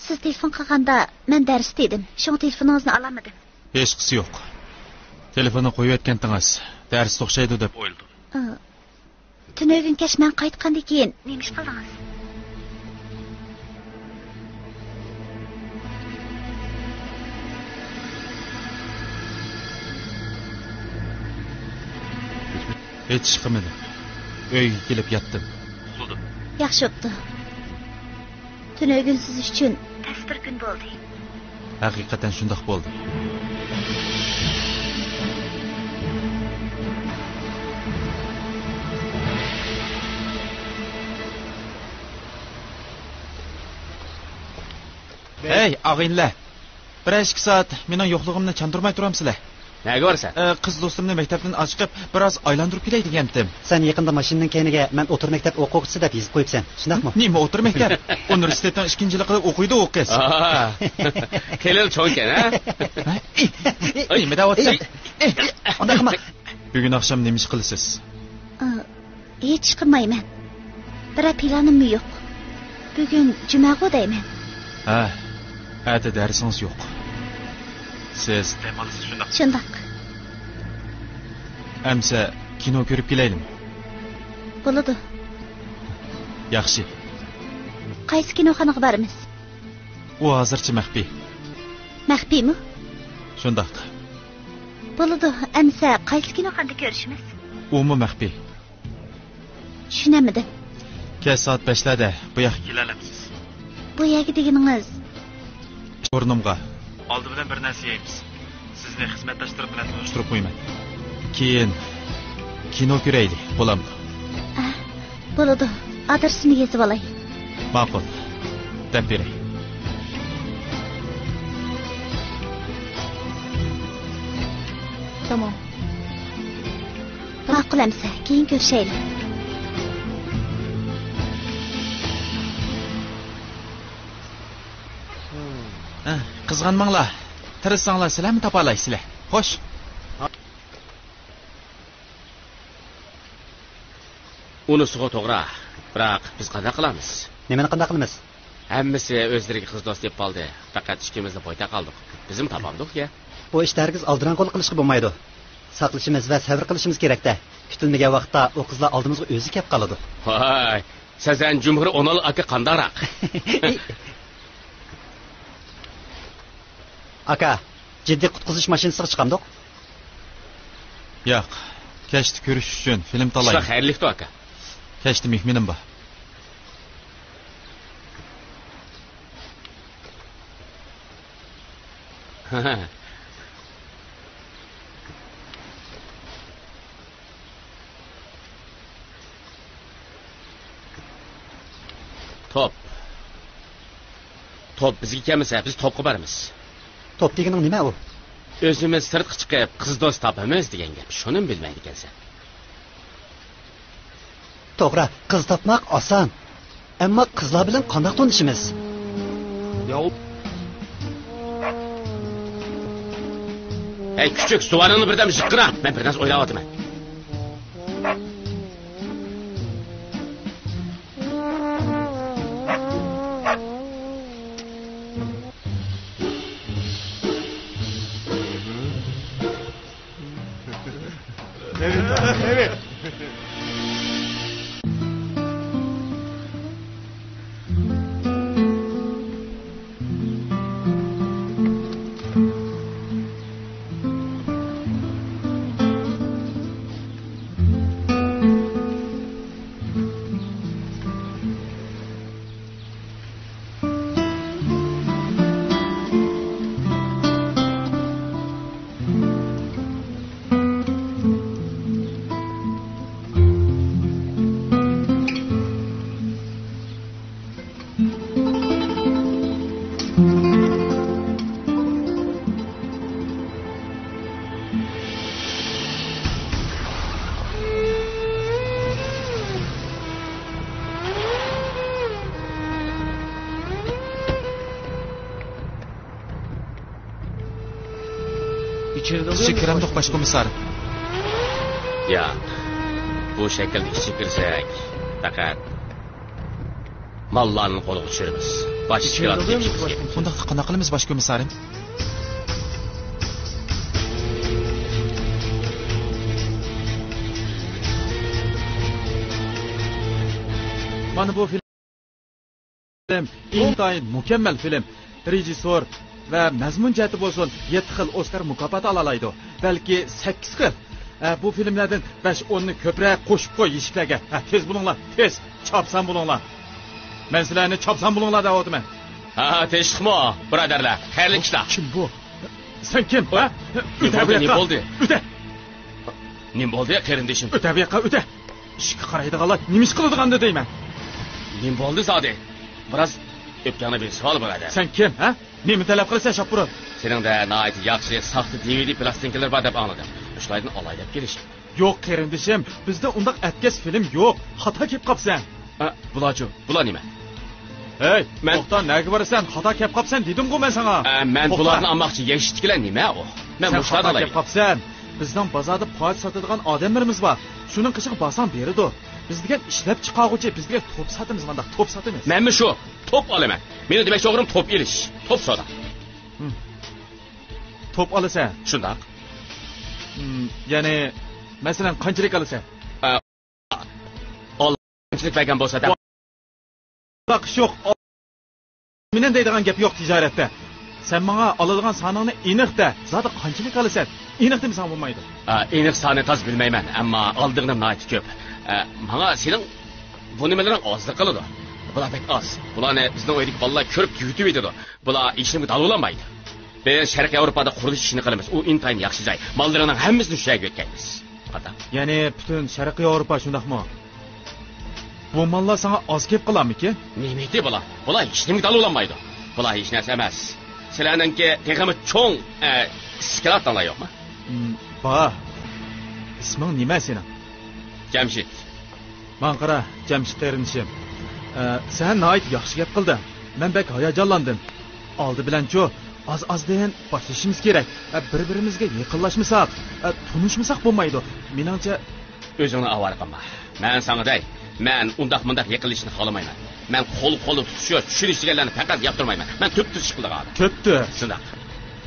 سىز تېلېفون قىلغاندا مەن دەرستە ئىدىم. شۇڭا تېلېفونىڭىزنى ئالالمىدىم. ھېچقىسى يوق. تېلېفوننى قويۇۋەتكەنتىڭىز. دەرستە ئوخشايدۇ دەپ ئويلىدىم. ئا، تۈنۈگۈن كەچ مەن قايتقاندىن كېيىن نېمە ئىش قىلدىڭىز؟ ھېچ ئىش قىلمىدىم. ئۆيگە كېلىپ ياتتىم. ئۇخلىدىم. ياخشى بوپتۇ. تۈنۈگۈن سىز ئۈچۈن تەس بىر كۈن بولدى. ھەقىقەتەن شۇنداق بولدى. ھەي، ئاغىنىلەر! بىرەر ئىككى سائەت مېنىڭ يوقلۇقۇمنى چاندۇرماي تۇرامسىلەر؟ نەگە بارىسەن؟ ئە، قىز دوستۇمنى مەكتەپتىن ئاچىقىپ، بىراز ئايلاندۇرۇپ كېلەي دېگەنتىم. سەن يېقىندا ماشىنىنىڭ كەينىگە «مەن ئوتتۇرا مەكتەپ ئوقۇغۇچىسى» دەپ يېزىپ قويۇپسەن، شۇنداقمۇ؟ نېمە ئوتتۇرا مەكتەپ؟ ئۇنىۋېرسىتېتنىڭ ئىككىنچى يىللىقىدا ئوقۇيدۇ ئۇ قىز. ئاھا. خېلىلا چوڭكەن، ھە؟ ھە؟ ئى، ئى، ئى، نېمە دەۋاتىسەن؟ ئى، ئى، ئانداق قىلما. بۈگۈن ئاخشام نېمە ئىش قىلىسىز؟ ئا، ھېچ ئىش قىلمايمەن. بىرەر پىلانىممۇ يوق. بۈگۈن جۈمەغۇ دەيمەن. ھە، ئەتە دەرسىڭىز يوق. سىز دەم ئالىسىز، شۇنداق؟ شۇنداق. ئەمسە كىنو كۆرۈپ كېلەيلىمۇ؟ بولىدۇ. ياخشى. قايسى كىنوخانىغا بارىمىز؟ ئۇ ھازىرچە مەخپىي. مەخپىيمۇ؟ شۇنداق. بولىدۇ، ئەمسە قايسى كىنوخانىدا كۆرۈشىمىز؟ ئۇمۇ مەخپىي. چۈشىنەلمىدىم. كەچ سائەت بەشلەردە بۇ ياققا كېلەلەمسىز؟ بۇ يەرگە دېگىنىڭىز؟ ئورنۇمغا. ئالدى بىلەن بىر نەرسە يەيمىز. سىزنى خىزمەتداشلىرىم بىلەن تونۇشتۇرۇپ قويىمەن. كېيىن كىنو كۆرەيلى، بولامدۇ؟ ئە، بولىدۇ. ئادرېسىنى يېزىۋالاي. ماقۇل. دەپ بېرەي. تامام. ماقۇل ئەمسە، كېيىن كۆرۈشەيلى. ھە، قىزغانماڭلار. تىرىشساڭلار سىلەرمۇ تاپالايسىلەر. خوش. ئۇنىسىغۇ توغرا. بىراق بىز قانداق قىلارمىز؟ نېمىنى قانداق قىلىمىز؟ ھەممىسى ئۆزلىرىگە قىز دوست تېپىپ قالدى. پەقەت ئىككىمىزلا بويتاق قالدۇق. بىزمۇ تاپامدۇق يا؟ بۇ ئىشتا ھەرگىز ئالدىراڭغۇلۇق قىلىشقا بولمايدۇ. ساقلىشىمىز ۋە سەۋر قىلىشىمىز كېرەك-دە. كۈتۈلمىگەن ۋاقىتتا ئۇ قىزلار ئالدىمىزغا ئۆزى كەپ قالىدۇ. ۋاي، سەزەن جۇمھۇر ئونال ئاكا قانداقراق؟ ئاكا، جىددىي قۇتقۇزۇش ماشىنىسىغا چىقامدۇق؟ ياق، كەچتە كۆرۈشۈش ئۈچۈن فىلىم تاللايمەن. ئىشلار خەيرلىكتۇ، ئاكا. كەچتە مېھمىنىم بار. توپ. توپ بىزگە كەلمىسە، بىز توپقا بارىمىز. توپ دېگىنىڭ نېمە ئۇ؟ ئۆزىمىز سىرتقا چىقىپ، قىز دوست تاپىمىز دېگەن گەپ. شۇنىمۇ بىلمەيدىكەنسەن. توغرا، قىز تاپماق ئاسان. ئەمما قىزلار بىلەن قانداق تونۇشىمىز؟ ياۋ. ھەي، كۈچۈك، زۇۋانىڭنى بىردەم جىققىرا. مەن بىر نەرسە ئويلاۋاتىمەن. ئىچىگە كىرەمدۇق، باش كومىسسار؟ ياق. بۇ شەكىلدە ئىچىگە كىرسەك، پەقەت ماللارنى قولغا چۈشۈرىمىز. باش ئىشكىلاتى تېپىشىمىز كېرەك. ئۇنداقتا قانداق قىلىمىز، باش كومىسسارىم؟ مانا بۇ فىلىم. فىلىم ئىنتايىن مۇكەممەل فىلىم. رېژىسسور ۋە مەزمۇن جەھەتتە بولسۇن، يەتتە خىل ئوسكار مۇكاپاتى ئالالايدۇ. بەلكى سەككىز خىل. ھە، بۇ فىلىملەردىن بەش ئوننى كۆپرەك قوشۇپ قوي ئىشىكلەرگە. ھە، تېز بولۇڭلار، تېز. چاپسان بولۇڭلار. مەن سىلەرنى چاپسان بولۇڭلار دەۋاتىمەن. ھە، تىنچلىقمۇ، بۇرادەرلەر؟ خەيرلىك ئىشلار. كىم بۇ؟ سەن كىم؟ ھە؟ نېمە بولدى، نېمە بولدى؟ ئۆتە. نېمە بولدى، قېرىندىشىم؟ ئۆتە بۇ ياققا، ئۆتە. ئىشىككە قارايدىغانلار نېمە ئىش قىلىدىغاندۇ دەيمەن. نېمە بولدى زادى؟ بىراز ئۆپكەڭنى بېسىۋال، بۇرادەر. سەن كىم، ھە؟ نېمە تەلەپ قىلىسەن، شاپۇرۇت؟ سېنىڭدە ناھايىتى ياخشى ساختا دى ۋى دى پىلاستىنكىلىرى بار دەپ ئاڭلىدىم. شۇلاردىن ئالاي دەپ كېلىشىم. يوق، قېرىندىشىم، بىزدە ئۇنداق ئەتكەس فىلىم يوق. خاتا كېلىپ قاپسەن. ئە، بۇلارچۇ؟ بۇلار نېمە؟ ھەي، مەن توختا، نەگە بارىسەن؟ خاتا كەپ قاپسەن دېدىمغۇ مەن ساڭا. ئە، مەن توختا. بۇلارنى ئالماقچى، يەشىكتىكىلەر نېمە ئۇ؟ مەن سەن مۇشۇلارنى خاتا ئالايلى. كەپ قاپسەن. بىزنىڭ بازاردا پاچ ساتىدىغان ئادەملىرىمىز بار. شۇنىڭ قېشىغا بارساڭ بېرىدۇ. بىز دېگەن ئىشلەپچىقارغۇچى، بىز دېگەن توپ ساتىمىز، مانداق توپ ساتىمىز. مەنمۇ شۇ، توپ ئالىمەن. مېنىڭ دېمەكچى بولغىنىم توپ ئېلىش، توپ سودا. ھىم. توپ ئالىسەن؟ شۇنداق. ھىم، يەنى، مەسىلەن، قانچىلىك ئالىسەن؟ ئە، ئاللا قانچىلىك بەرگەن بولسا دەپ. ئۇنداق ئىش يوق. مېنىڭ دەيدىغان گەپ يوق تىجارەتتە. سەن ماڭا ئالىدىغان سانىڭنى ئېنىق دە. زادى قانچىلىك ئالىسەن؟ ئېنىق دېمىسەڭ بولمايدۇ. ئا، ئېنىق سانى تاز بىلمەيمەن، ئەمما ئالىدىغىنىم ناھايىتى كۆپ. ئە، ماڭا سېنىڭ بۇ نېمىلىرىڭ ئازلىق قىلىدۇ. بۇلار بەك ئاز. بۇلارنى بىزنىڭ ئۆيدىكى بالىلار كۆرۈپ تۈگىتىۋېتىدۇ. بۇلار ھېچنېمىگە دالۋۇلانمايدۇ. بىز شەرقىي ياۋروپادا قۇرۇلۇش ئىشىنى قىلىمىز. ئۇ ئىنتايىن ياخشى جاي. ماللىرىنىڭ ھەممىسىنى شۇ يەرگە يۆتكەيمىز. قانداق؟ يەنى پۈتۈن شەرقىي ياۋروپا شۇنداقمۇ؟ بۇ ماللار ساڭا ئاز كېلىپ قالارمىكىن؟ نېمىدى بۇلار؟ بۇلار ھېچنېمىگە دالۋۇلانمايدۇ. بۇلار ھېچنەرسە ئەمەس. سىلەرنىڭكى تېخىمۇ چوڭ، ئە، ئىسكىلاتىڭلار يوقمۇ؟ ھىم، بار. ئىسمىڭ نېمە سېنىڭ؟ جەمشىت. ماڭا قارا، جەمشىت قېرىندىشىم. ئە، سەن ناھايىتى ياخشى گەپ قىلدىڭ. مەن بەك ھاياجانلاندىم. ئالدى بىلەنچۇ، ئاز-ئازدىن باشلىشىمىز كېرەك. ئە، بىر-بىرىمىزگە يېقىنلاشمىساق، ئە، تونۇشمىساق بولمايدۇ. مېنىڭچە، ئۆزۈڭنى ئاۋارە قىلما. مەن ساڭا دەي، مەن ئۇنداق-مۇنداق يېقىنلىشىشنى خالىمايمەن. مەن قول-قولدا تۇتۇشۇش، چۈشىنىش دېگەنلەرنى پەقەت ياقتۇرمايمەن. مەن تۈپتۈز ئىش قىلىدىغان ئادەم. تۈپتۈز؟ شۇنداق.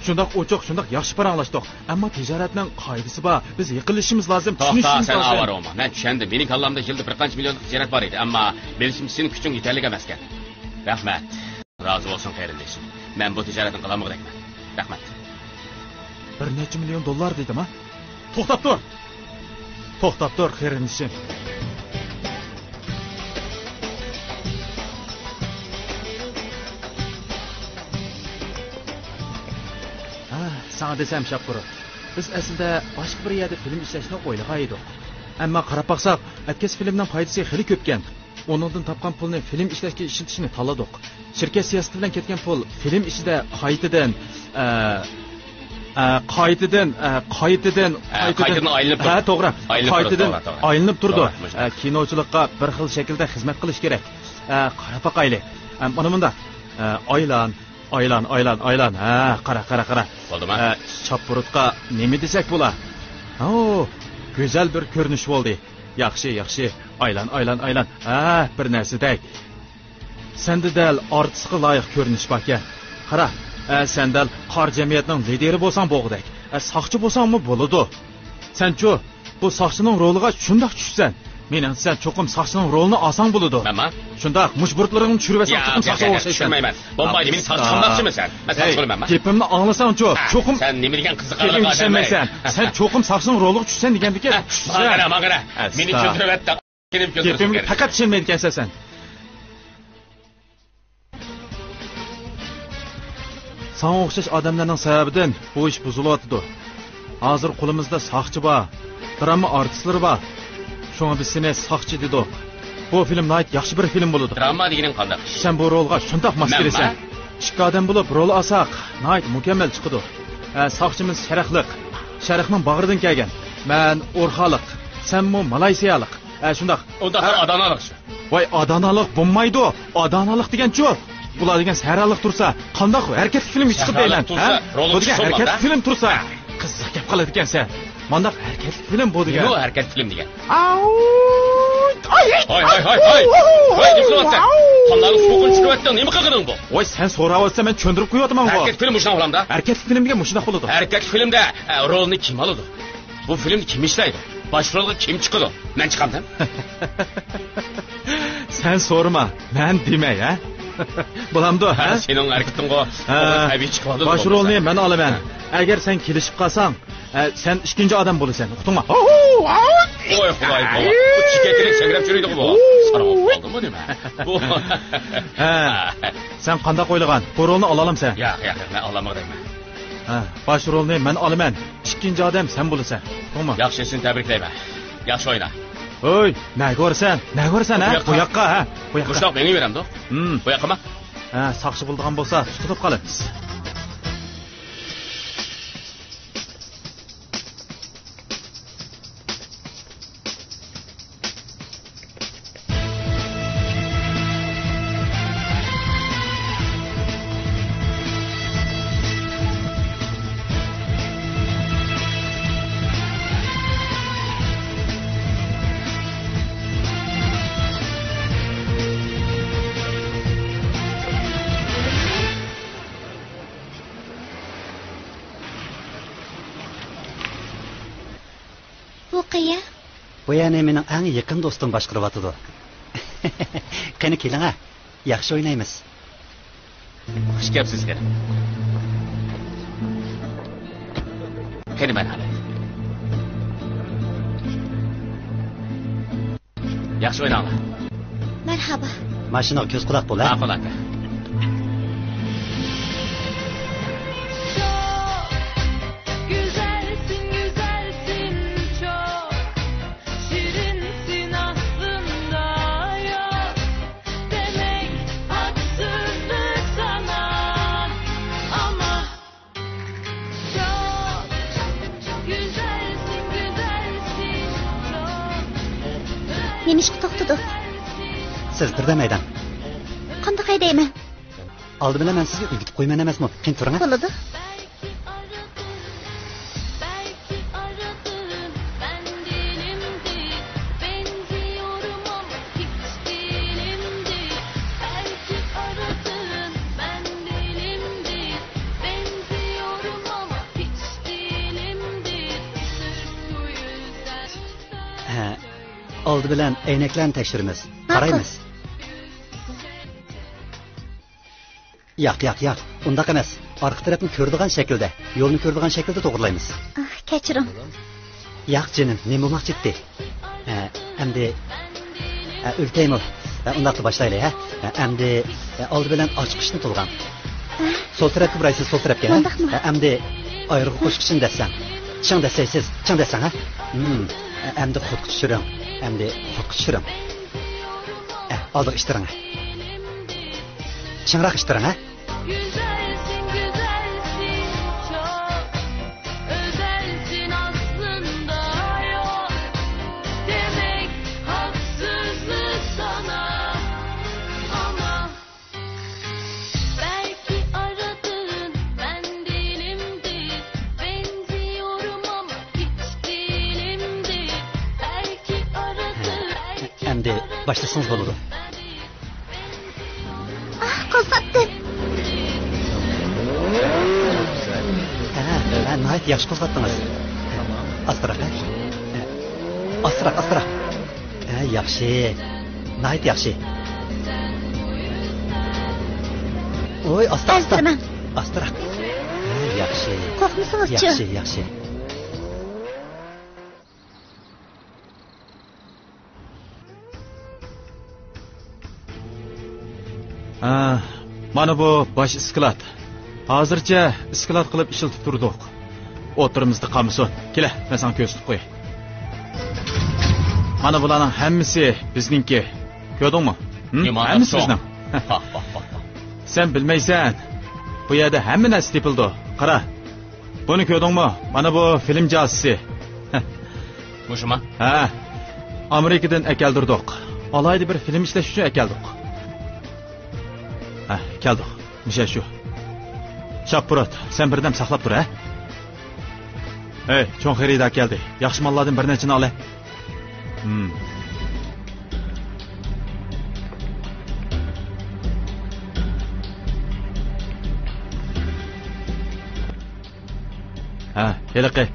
شۇنداق ئوچۇق، شۇنداق ياخشى پاراڭلاشتۇق. ئەمما تىجارەتنىڭ قائىدىسى بار. بىز يېقىنلىشىشىمىز لازىم، توختا، تونۇشۇشىمىز سەن لازىم. ئاۋارە بولما. مەن چۈشەندىم. مېنىڭ كاللامدا يىلدا بىر قانچە مىليونلۇق تىجارەت بار ئىدى، ئەمما بىلىشىمچە سېنىڭ كۈچۈڭ يېتەرلىك ئەمەسكەن. رەھمەت. رازى بولسۇن قېرىندىشىم. مەن بۇ تىجارەتنى قىلالمىغۇدەكمەن. رەھمەت. بىر نەچچە مىليون دوللار دېدىم ھە؟ توختاپ تۇر! توختاپ تۇر قېرىندىشىم. ھە، ساڭا دېسەم شاپقۇرۇت، بىز ئەسلىدە باشقا بىر يەردە فىلىم ئىشلەشنى ئويلىغان ئىدۇق. ئەمما قاراپ باقساق، ئەتكەس فىلىمنىڭ پايدىسى خېلى كۆپكەن. ئۇنىڭدىن تاپقان پۇلنى فىلىم ئىشلەشكە ئىشلىتىشنى تاللىدۇق. شىركەت سىياسىتى بىلەن كەتكەن پۇل فىلىم ئىچىدە قايتىدىن، ئە، ئە، قايتىدىن، ئە، قايتىدىن، ئە، قايتىدىن ئايلىنىپ تۇرىدۇ. ھە، توغرا. ئايلىنىپ تۇرىدۇ، قايتىدىن توغرا، توغرا. ئايلىنىپ تۇرىدۇ. توغرا، مۇشۇنداق. ئە، كىنوچىلىققا بىر خىل شەكىلدە خىزمەت قىلىش كېرەك. ئە، قاراپ باقايلى. ئە، مانا مۇنداق. ئە، ئايلان، ئايلان، ئايلان، ئايلان. ھە، قارا، قارا، قارا. بولدىما؟ ئە، شاپپۇرۇتقا نېمە دېسەك بولا؟ ھو، گۈزەل بىر كۆرۈنۈش بولدى. ياخشى، ياخشى. ئايلان، ئايلان، ئايلان. ھە، بىر نەرسە دەي. سەندە دەل ئارتىسقا لايىق كۆرۈنۈش باركەن. قارا، ئە، سەن دەل قارا جەمئىيەتنىڭ لىدىرى بولساڭ بولغۇدەك. ئە، ساقچى بولساڭمۇ بولىدۇ. سەنچۇ، بۇ ساقچىنىڭ رولىغا شۇنداق چۈشىسەن. مېنىڭچە سەن چوقۇم ساقچىنىڭ رولىنى ئالساڭ بولىدۇ. مەنما؟ شۇنداق، مۇشۇ بۇرۇتلىرىڭنى چۈشۈرۈۋەتسەڭ ياق، چوقۇم ياق، ساقچىغا ياق، ئوخشايسەن. چۈشۈرمەيمەن. بولمايدۇ، مېنى ساقچى قىلماقچىمۇ سەن؟ مەن ساقچى بولىمەنما؟ گېپىمنى ئاڭلىساڭچۇ، ھە، چوقۇم سەن نېمە دېگەن قىزىقارلىق ئادەم، گېپىمگە ئىشەنمەيسەن. سەن چوقۇم ساقچىنىڭ رولىغا چۈشىسەن دېگەندىكىن. ھە، ماڭا قارا، ماڭا قارا. مېنى كۈلدۈرۈۋەتتىڭ. گېپىمگە پەقەت ئىشەنمەيدىكەنسەن سەن. ساڭا ئوخشاش ئادەملەرنىڭ سەۋەبىدىن بۇ ئىش بۇزۇلۇۋاتىدۇ. ھازىر قولىمىزدا ساقچى بار، دراما ئارتىسلىرى بار. شۇڭا بىز سېنى ساقچى دېدۇق. بۇ فىلىم ناھايىتى ياخشى بىر فىلىم بولىدۇ. دراما دېگىنىڭ قانداق ئىش؟ سەن بۇ رولغا شۇنداق ماس كېلىسەن. مەنما؟ ئىككى ئادەم بولۇپ رول ئالساق، ناھايىتى مۇكەممەل چىقىدۇ. ئە، ساقچىمىز شەرقلىق، شەرقنىڭ باغرىدىن كەلگەن. مەن ئورخالىق، سەنمۇ مالايسىيالىق. ئە، شۇنداق. ئۇنداق ھە؟ ئادانالىق شۇ. ۋاي، ئادانالىق بولمايدۇ. ئادانالىق دېگەنچۇ؟ بۇلار دېگەن سەھرالىق تۇرسا، قانداق ھەرىكەتلىك فىلىم ئىش چىقىپ دەيمەن، ھە؟ بۇ دېگەن ھەرىكەتلىك فىلىم تۇرسا. قىزىق گەپ قىلىدىكەنسەن. مانداق ھەرىكەتلىك فىلىم بۇ دېگەن. نېمە ئۇ ھەرىكەتلىك فىلىم دېگەن؟ ئاۋۇ! ئاي، ئاي! ھاي، ھاي، ھاي، ھاي! ھاي، نېمە قىلىۋاتىسەن؟ قانلارنى سوغۇققا چۈشۈرۈۋەتتىڭ، نېمە قىلغىنىڭ بۇ؟ ۋاي، سەن سوراۋاتساڭ، مەن چۈشەندۈرۈپ قويۇۋاتىمەنغۇ. ھەرىكەتلىك فىلىم مۇشۇنداق بولامدا؟ ھەرىكەتلىك فىلىم دېگەن مۇشۇنداق بولىدۇ. ھەرىكەتلىك فىلىمدە، ئە، رولنى كىم ئالىدۇ؟ بۇ فىلىمدە كىم ئىشلەيدۇ؟ باش رولغا كىم چىقىدۇ؟ مەن چىقامدىم؟ سەن سورىما، مەن دېمەي، ھە؟ بولامدۇ، ھە؟ سېنىڭ ھەرىكىتىڭغۇ، ھە. تەبىئىي چىقىۋالىدۇ باش رولنى مەن ئالىمەن. ھە. ئەگەر سەن كېلىشىپ قالساڭ، ھە، سەن ئىككىنچى ئادەم بولىسەن، ئۇقتۇڭما؟ ۋوي، خۇدايىم، بۇ چېكەتىدەك سەكرەپ يۈرىدىغۇ بۇ. ساراڭ بولدىمۇ نېمە؟ بۇ. ھە. سەن قانداق ئويلىغان؟ بۇ رولنى ئالالامسەن؟ ياق، ياق، ياق، مەن ئالالمىغۇدەيمەن. ھە، باش رولنى مەن ئالىمەن. ئىككىنچى ئادەم سەن بولىسەن. ئۇقتۇڭمۇ؟ ياخشى، سېنى تەبرىكلەيمەن. ياخشى ئوينا. ھوي، نەگە ئۇرىسەن؟ نەگە ئۇرىسەن، ھە؟ بۇ ياققا. بۇ ياققا، ھە؟ بۇ ياققا. مۇشۇنداق مېڭىۋېرەمدۇ؟ ھىم. بۇ ياققىما؟ ھە، ساقچى بولىدىغان بولسا تۇتۇپ قالىمىز. بۇ قەيەر؟ بۇ يەرنى مېنىڭ ئەڭ يېقىن دوستۇم باشقۇرۇۋاتىدۇ. قېنى، كېلىڭە، ياخشى ئوينايمىز. خۇش كەپسىز، قېنى. قېنى، مەرھەمەت. ياخشى ئويناڭلار. مەرھابا. ماشىنىغا كۆز قۇلاق بول، ھە؟ ماقۇل، ئاكا. Çok güzelsin, güzelsin çok. Şirinsin aslında yok. Demek haksızlık sana. Ama çok güzelsin, güzelsin çok. نېمىشقا توختىدۇق؟ سىز بىردەم ھەيدەڭ. قانداق ھەيدەيمەن؟ ئالدى بىلەن مەن سىزگە ئۆگىتىپ قويىمەن ئەمەسمۇ؟ قېنى، تۇرۇڭ، ھە؟ بولىدۇ. ھە، ئالدى بىلەن ئەينەكلەرنى تەكشۈرىمىز. ماقۇل. قارايمىز. ياق، ياق، ياق. ئۇنداق ئەمەس. ئارقا تەرەپنى كۆرىدىغان شەكىلدە، يولنى كۆرىدىغان شەكىلدە توغرىلايمىز. ئاھ، كەچۈرۈڭ. ياق، جېنىم، نېمە بولماقچى ئىدى؟ ھە، ئەمدى، ھە، ئۆگىتەيمۇ؟ ھە، ئۇنداقلا باشلايلى، ھە؟ ھە، ئەمدى، ھە، ئالدى بىلەن ئاچقۇچنى تولغاڭ. ھە؟ سول تەرەپكە بۇرايسىز، سول تەرەپكە، ھە؟ مۇنداقمۇ؟ ھە، ئەمدى ئايرىغۇ قوشقۇچىنى دەسسەڭ. چىڭ دەسسەيسىز، چىڭ دەسسەڭ، ھە؟ ھىم. ھە، ئەمدى خۇدقا چۈشۈرۈڭ. ئەمدى خۇدقا چۈشۈرۈڭ. ھە، ئالدىغا ئىتتىرىڭ، ھە. چىڭراق ئىتتىرىڭ، ھە. Güzelsin, güzelsin çok. Özelsin aslında yok. Demek haksızlık sana. Ama belki aradın, ben değilimdir. Benziyorum ama hiç değilimdir. Belki aradın, belki ئەمدى باشلىسىڭىز بولىدۇ. ئاھ، قوزغاتتىم. ھە، ھە، ناھايىتى ياخشى قوزغاتتىڭىز. ئاستىراق، ھە؟ ئاستىراق، ئاستىراق. ھە، ياخشى. ناھايىتى ياخشى. ۋوي، ئاستا، ئاستا. ئەنسىرىمەڭ. ئاستىراق. ھە، ياخشى. قورقمىسىڭىزچۇ؟ ياخشى، ياخشى. ھە، مانا بۇ باش ئىسكىلات. ھازىرچە ئىسكىلات قىلىپ ئىشلىتىپ تۇردۇق. ئوتتۇرىمىزدا قالمىسۇن. كېلە، مەن ساڭا كۆرسىتىپ قوياي. مانا بۇلارنىڭ ھەممىسى بىزنىڭكى. كۆردۈڭمۇ؟ ھىم؟ ھەممىسى بىزنىڭ. سەن بىلمەيسەن. بۇ يەردە ھەممە نەرسە تېپىلىدۇ. قارا. بۇنى كۆردۈڭمۇ؟ مانا بۇ فىلىم جاسۇسى. مۇشۇما؟ ھە. ئامېرىكىدىن ئەكەلدۈردۇق. ئالاھىدە بىر فىلىم ئىشلەش ئۈچۈن ئەكەلدۇق. ھە، كەلدۇق. مۇشۇ شۇ. شاپپۇرات، سەن بىردەم ساقلاپ تۇر، ھە؟ ھەي، چوڭ خېرىدار كەلدى. ياخشى ماللاردىن بىر نەچچىنى ئالاي. ھىم. ھە، ھېلىقى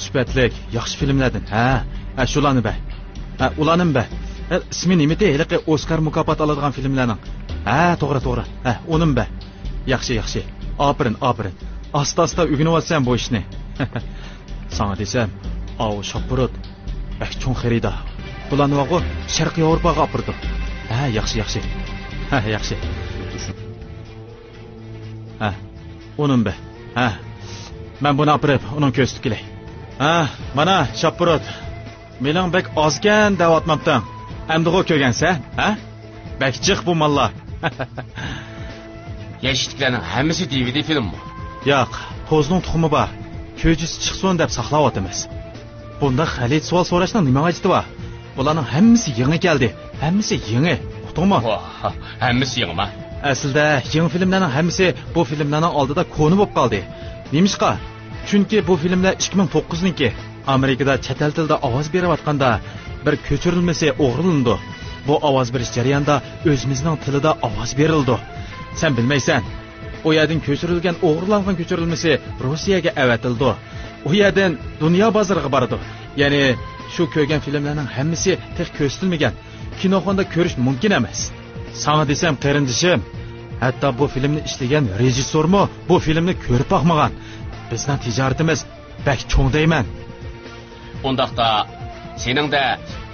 سۈپەتلىك، ياخشى فىلىملەردىن. ھە، ھە، شۇلارنى بەر. ھە، ئۇلارنىمۇ بەر. ھە، ئىسمى نېمىدى؟ ھېلىقى ئوسكار مۇكاپات ئالىدىغان فىلىملەرنىڭ. ھە، توغرا، توغرا. ھە، ئۇنىمۇ بەر. ياخشى، ياخشى. ئاپىرىن، ئاپىرىن. ئاستا-ئاستا ئۆگىنىۋاتىسەن بۇ ئىشنى. ساڭا دېسەم، ئاۋۇ شاپپۇرۇت بەك چوڭ خېرىدار. بۇلارنى بارغۇ شەرقىي ياۋروپاغا ئاپىرىدۇ. ھە، ياخشى، ياخشى. ھە، ياخشى. ھە، ئۇنىمۇ بەر. ھە، مەن بۇنى ئاپىرىپ، ئۇنىڭ كۆزىتىپ كېلەي. ھە، مانا، شاپپۇرۇت. مېنىڭ بەك ئازكەن دەۋاتمامتىڭ؟ ئەمدىغۇ كۆرگەنسەن، ھە؟ بەك جىق بۇ ماللار. يەشىكتىكىلەرنىڭ ھەممىسى دى ۋى دى فىلىممۇ؟ ياق، توزنىڭ تۇخۇمى بار. كۆجىسى چىقسۇن دەپ ساقلاۋاتىمىز. بۇنداق غەلىتە سوئال سوراشنىڭ نېمە ھاجىتى بار؟ بۇلارنىڭ ھەممىسى يېڭى كەلدى. ھەممىسى يېڭى. ئۇقتۇڭمۇ؟ ۋاھ، ھەممىسى يېڭىما؟ ئەسلىدە يېڭى فىلىملەرنىڭ ھەممىسى بۇ فىلىملەرنىڭ ئالدىدا كونا بولۇپ قالدى. نېمىشقا؟ چۈنكى بۇ فىلىملەر ئىككى مىڭ توققۇزنىڭكى. ئامېرىكىدا چەت ئەل تىلىدا ئاۋاز بېرىۋاتقاندا بىر كۆچۈرۈلمىسى ئوغرىلىنىدۇ. بۇ ئاۋاز بېرىش جەريانىدا ئۆزىمىزنىڭ تىلىدا ئاۋاز بېرىلىدۇ. سەن بىلمەيسەن. ئۇ يەردىن كۆچۈرۈلگەن ئوغرىلانغان كۆچۈرۈلمىسى روسىيەگە ئەۋەتىلىدۇ. ئۇ يەردىن دۇنيا بازىرىغا بارىدۇ. يەنى شۇ كۆرگەن فىلىملەرنىڭ ھەممىسى تېخى كۆرسىتىلمىگەن. كىنوخانىدا كۆرۈش مۇمكىن ئەمەس. ساڭا دېسەم، قېرىندىشىم، ھەتتا بۇ فىلىمنى ئىشلىگەن رېژىسسورمۇ بۇ فىلىمنى كۆرۈپ باقمىغان. بىزنىڭ تىجارىتىمىز بەك چوڭ دەيمەن. ئۇنداقتا سېنىڭدە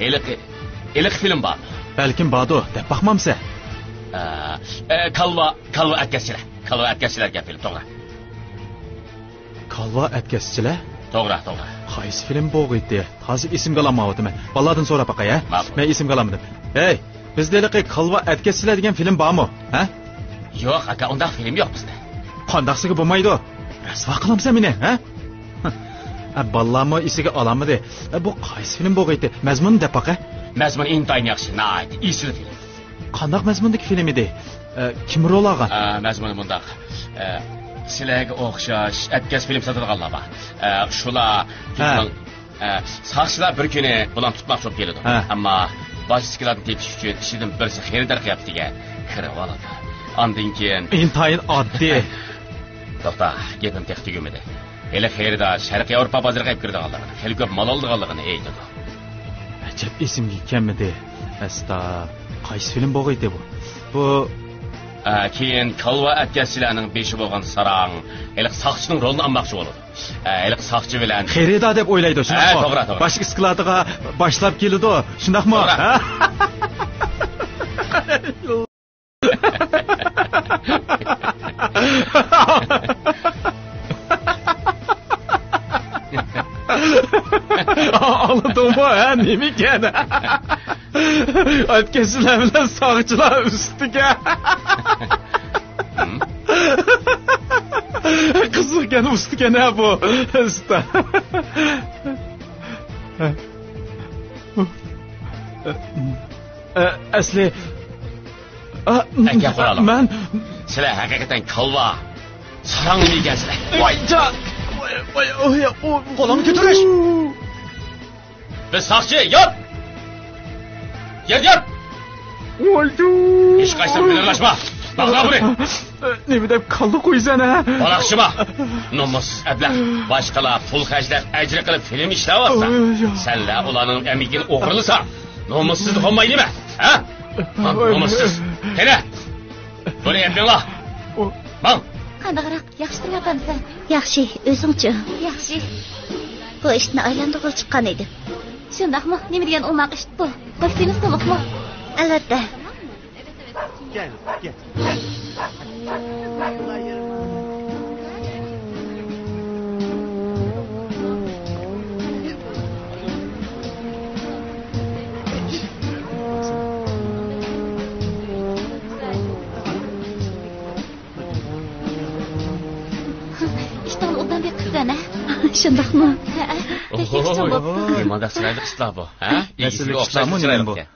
ھېلىقى، ھېلىقى فىلىم بارمۇ؟ بەلكىم باردۇ، دەپ باقمامسەن؟ ئە، ئە، كالۋا، كالۋا ئەتكەسچىلەر. كالۋا ئەتكەسچىلەر دېگەن فىلىم، توغرا. كالۋا ئەتكەسچىلەر؟ توغرا، توغرا. قايسى فىلىم بولغىيتتى؟ تازا ئېسىمگە ئالالمايۋاتىمەن. بالىلاردىن سوراپ باقاي، ھە؟ ماقۇل. مەن ئېسىمگە ئالالمىدىم. ھەي، بىزدە ھېلىقى كالۋا ئەتكەسچىلەر دېگەن فىلىم بارمۇ، ھە؟ ياق، ئاكا، ئۇنداق فىلىم يوق بىزدە. قانداقسىغا بولمايدۇ؟ رەسۋا قىلامسەن مېنى، ھە؟ ئە، بالىلارمۇ ئېسىگە ئالالمىدى. ئە، بۇ قايسى فىلىم بولغىيتتى؟ مەزمۇنىنى دەپ باقە. مەزمۇنى ئىنتايىن ياخشى، ناھايىتى ئېسىل فىلىم. قانداق مەزمۇندىكى فىلىم ئىدى؟ ئە، كىم رول ئالغان؟ ئە، مەزمۇنى مۇنداق. ئە، سىلەرگە ئوخشاش ئەتكەس فىلىم ساتىدىغانلار بار. ئە، شۇلار ھە. ئە، ساقچىلار بىر كۈنى بۇلارنى تۇتماقچى بولۇپ كېلىدۇ. ھە. ئەمما باشتىكىلاردىن تېپىش ئۈچۈن ئىچىدىن بىرسى خېرىدار قىياپىتىگە كىرىۋالىدۇ. ئاندىن كېيىن ئىنتايىن ئاددىي. توختا، گېپىم تېخى تۈگىمىدى. ھېلى خېرىدار شەرقىي ياۋروپا بازىرىغا ئېلىپ كىرىدىغانلىقىنى، خېلى كۆپ مال ئالىدىغانلىقىنى ئېيتىدۇ. ئەجەب ئېسىمگە كەلمىدى، ئەستا. قايسى فىلىم بولغىيتتى بۇ؟ بۇ ئە، كېيىن كالۋا ئەتكەسچىلەرنىڭ بېشى بولغان ساراڭ ھېلىقى ساقچىنىڭ رولىنى ئالماقچى بولىدۇ. ئە، ھېلىقى ساقچى بىلەن خېرىدار دەپ ئويلايدۇ، شۇنداقمۇ؟ ھە، توغرا، توغرا. باشقا ئىسكىلاتىغا باشلاپ كېلىدۇ، شۇنداقمۇ؟ توغرا. ھە؟ ئاڭلىدىڭمۇ، ھە؟ نېمىكەن؟ ئەتكەسچىلەر بىلەن ساقچىلار ئۈستىگە. قىزىقكەن ئۇستىكەن ھە بۇ. ئۇستا. ئەسلى، ئەكە قورالىڭ. مەن سىلەر ھەقىقەتەن كالۋا، ساراڭ نېمە ئىكەنسىلەر؟ ۋاي جان! ۋاي، ۋاي، ئوي، ئو، قولۇڭنى كۆتۈرۈش! بىز ساقچى، يات! يات، يات! ۋاي جان! ھېچقايسىڭ بىلىرلاشما! باغلا بۇنى! نېمە دەپ كاللا قويىسەن ھە؟ بالاقشىما! نومۇسسىز ئەبلەخ! باشقىلار پۇل خەجلەپ، ئەجىر قىلىپ فىلىم ئىشلەۋاتسا، ئوي، يا. سەنلەر ئۇلارنىڭ ئەمگىكىنى ئوغرىلىساڭ، نومۇسسىز دېيالمايدىمەن، ھە؟ ئوي، نومۇسسىز! قېنى! بۇنى ئېلىپ مېڭىڭلار! ئوي. ماڭ! قانداقراق، ياخشى تۇرۇۋاتامسەن؟ ياخشى، ئۆزۈڭچۇ؟ ياخشى. بۇ ئىشتىنى ئايلاندۇرغىلى چىققان ئىدىم. شۇنداقمۇ؟ نېمە دېگەن ئوماق ئىش بۇ؟ خوشلىنىپ تولۇقمۇ؟ ئەلۋەتتە. ئىشتىڭنى ئوبدان بېقىپسەن ھە؟ شۇنداقمۇ؟ ھەئە، بەك ياخشى بوپتۇ. نېمانداق چىرايلىق ئىشلار بۇ، ھە؟ ئىگىسىگە ئوخشاش چىرايلىق ئىكەن.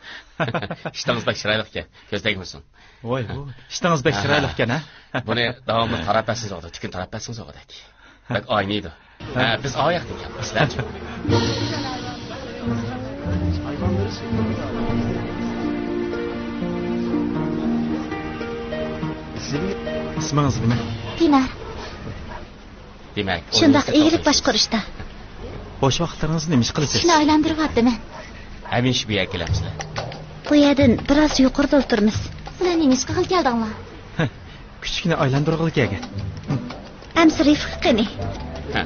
ئىشتىڭىز بەك چىرايلىق ئىكەن. كۆز تەگمىسۇن. ۋاي، ۋاي. ئىشتىڭىز بەك چىرايلىق ئىكەن، ھە؟ بۇنى داۋاملىق تاراپ بەرسىڭىز بولىدۇ، تۈكۈن تاراپ بەرسىڭىز بولغۇدەك. بەك ئاينىيدۇ. ھە، بىز ئاياقتىن كەلدۇق. سىلەرچۇ؟ ئىسمىڭىز نېمە؟ دىنار. دېمەك، شۇنداق، ئىگىلىك باشقۇرۇشتا. بوش ۋاقىتلىرىڭىزدا نېمە ئىش قىلىسىز؟ كىشىنى ئايلاندۇرۇۋاتىمەن. ھەمىشە بۇ يەرگە كېلەمسىلەر؟ بۇ يەردىن بىراز يۇقىرىدا ئولتۇرىمىز. سىلەر نېمە ئىش قىلغىلى كەلدىڭلار؟ كۈچۈكنى ئايلاندۇرغىلى كەلگەن. ئەمسە رېفىق قېنى؟ ھە.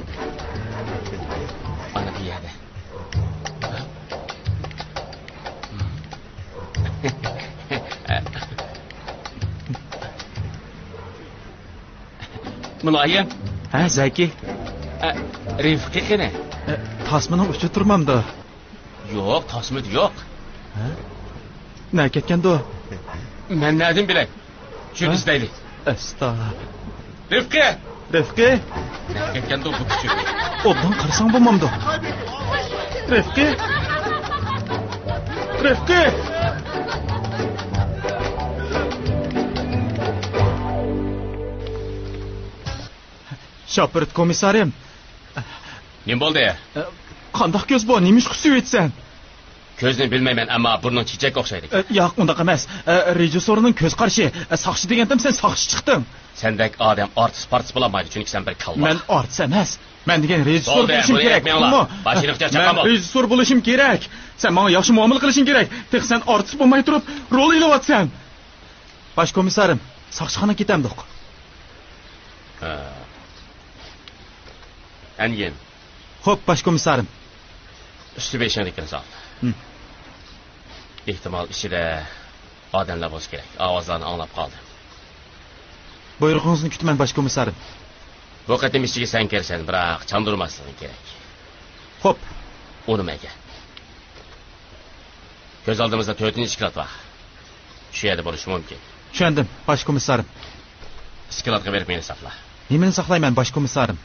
ئانا بۇ يەردە. مۇلايىم. ھە، زەكى. ئە، رېفىقى قېنى؟ ئە، تاسمىنىڭ ئۇچى تۇرمامدۇ؟ يوق، تاسمىدا يوق. ھە؟ نەگە كەتكەندۇ؟ مەن نەدىن بىلەي؟ شۇنى ئىزدەيلى. ئەستا. رېفىقى! رېفىقى! نەگە كەتكەندۇ بۇ كۈچۈك؟ ئوبدان قارىساڭ بولمامدۇ؟ رېفىقى! رېفىقى! شاپىرىت كومىسسارىم. نېمە بولدى؟ ئە، قانداق كۆز بۇ؟ نېمە ئىشقا سۈيۈۋېتىسەن؟ كۆزنى بىلمەيمەن، ئەمما بۇرنۇڭ چېچەككە ئوخشايدۇ. ئە، ياق، ئۇنداق ئەمەس. ئە، رېژىسسورنىڭ كۆز قارىشى. ئە، ساقچى دېگەندىم، سەن ساقچى چىقتىڭ. سەندەك ئادەم ئارتىس-پارتىس بولالمايدۇ، چۈنكى سەن بىر كاللا. مەن ئارتىس ئەمەس. مەن دېگەن رېژىسسور بولۇشۇم كېرەك، ئۇقتۇڭمۇ؟ باشىنى چاقچاقلىما. مەن رېژىسسور بولۇشۇم كېرەك. سەن ماڭا ياخشى مۇئامىلە قىلىشىڭ كېرەك. تېخى سەن ئارتىس بولماي تۇرۇپ، رول ئېلىۋاتىسەن. باش كومىسسارىم، ساقچىخانىغا كېتەمدۇق؟ ھە. ئەنگىن. خوپ، باش كومىسسارىم. ئۈستى بېشىڭدىكىنى سال. ھىم. ئېھتىمال ئىچىدە ئادەملەر بولسا كېرەك. ئاۋازلارنى ئاڭلاپ قالدىم. بۇيرۇقىڭىزنى كۈتىمەن، باش كومىسسارىم. بۇ قېتىم ئىچىگە سەن كىرىسەن، بىراق چاندۇرماسلىقىڭ كېرەك. خوپ. ئۇنىمۇ ئەگە. كۆز ئالدىمىزدا تۆتىنچى ئىسكىلات بار. شۇ يەردە بولۇشى مۇمكىن. چۈشەندىم، باش كومىسسارىم. ئىسكىلاتقا بېرىپ مېنى ساقلا. نېمىنى ساقلايمەن، باش كومىسسارىم؟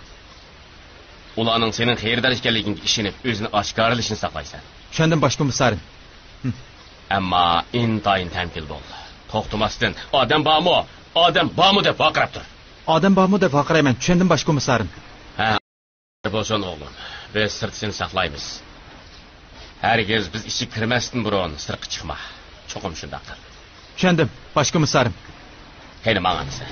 ئۇلارنىڭ سېنىڭ خېرىدار ئىكەنلىكىڭگە ئىشىنىپ، ئۆزىنى ئاشكارىلىشىنى ساقلايسەن. چۈشەندىم، باش كومىسسارىم. ھىم. ئەمما ئىنتايىن تەمكىن بول. توختىماستىن، «ئادەم بارمۇ؟ ئادەم بارمۇ؟» دەپ ۋارقىراپ تۇر. ئادەم بارمۇ دەپ ۋارقىرايمەن. چۈشەندىم، باش كومىسسارىم. ھە. بولسۇن ئوغلۇم، بىز سىرتتا سېنى ساقلايمىز. ھەرگىز بىز ئىچىگە كىرمەستىن بۇرۇن سىرتقا چىقما. چوقۇم شۇنداق قىل. چۈشەندىم، باش كومىسسارىم. قېنى ماڭ ئەمىسە.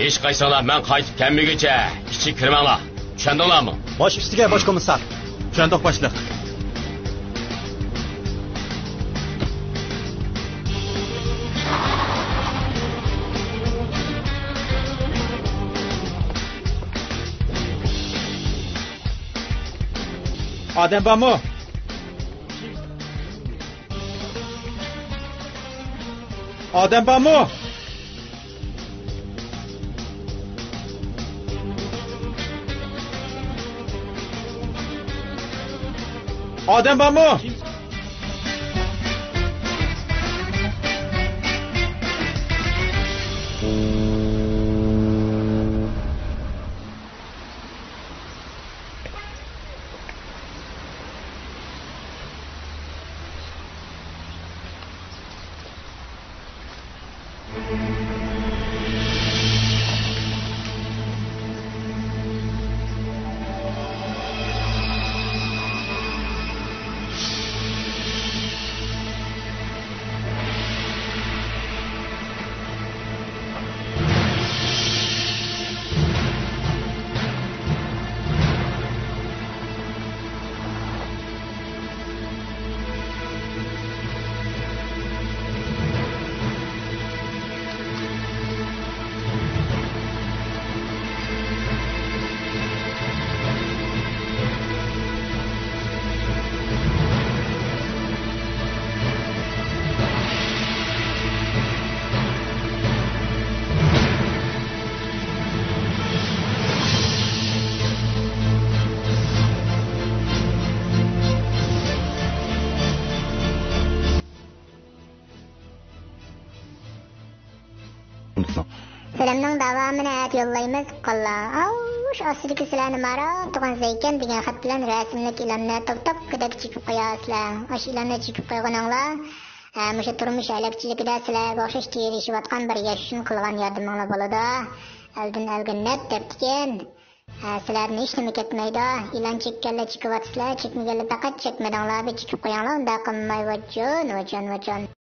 ھېچقايسىڭلار مەن قايتىپ كەلمىگۈچە ئىچىگە كىرمەڭلار. چۈشەندىڭلارمۇ؟ باش ئۈستىگە، باش كومىسسار. چۈشەندۇق، باشلىق. ئادەم بارمۇ؟ ئادەم بارمۇ؟ ئادەم بارمۇ؟ سەلەمنىڭ داۋامىنى ئەتە يوللايمىز، ئۇققانلار. ئاۋۇش ئاستىدىكى سىلەرنى ماراپ تۇرغان زەيكەن دېگەن خەت بىلەن رەسىملىك ئېلاننى توك-توك دەك چېكىپ قويارسىلەر. ئاشۇ ئېلاننى چېكىپ قويغىنىڭلار ھە، مۇشۇ تۇرمۇش ھەلەكچىلىكىدە سىلەرگە ئوخشاش تىرىشىۋاتقان بىر ياش ئۈچۈن قىلغان ياردىمىڭلار بولىدۇ. ئەلدىن ئەلگە نەپ دەپتىكەن. ھە، سىلەردىن ھېچنېمە كەتمەيدۇ. ئېلان چېككەنلەر چېكىۋاتىسىلەر، چېكمىگەنلەر پەقەت چەكمىدىڭلار، بىر چېكىپ قويۇڭلار، ئۇنداق قىلماي، ۋاچۇن، ۋاچۇن، ۋاچۇن.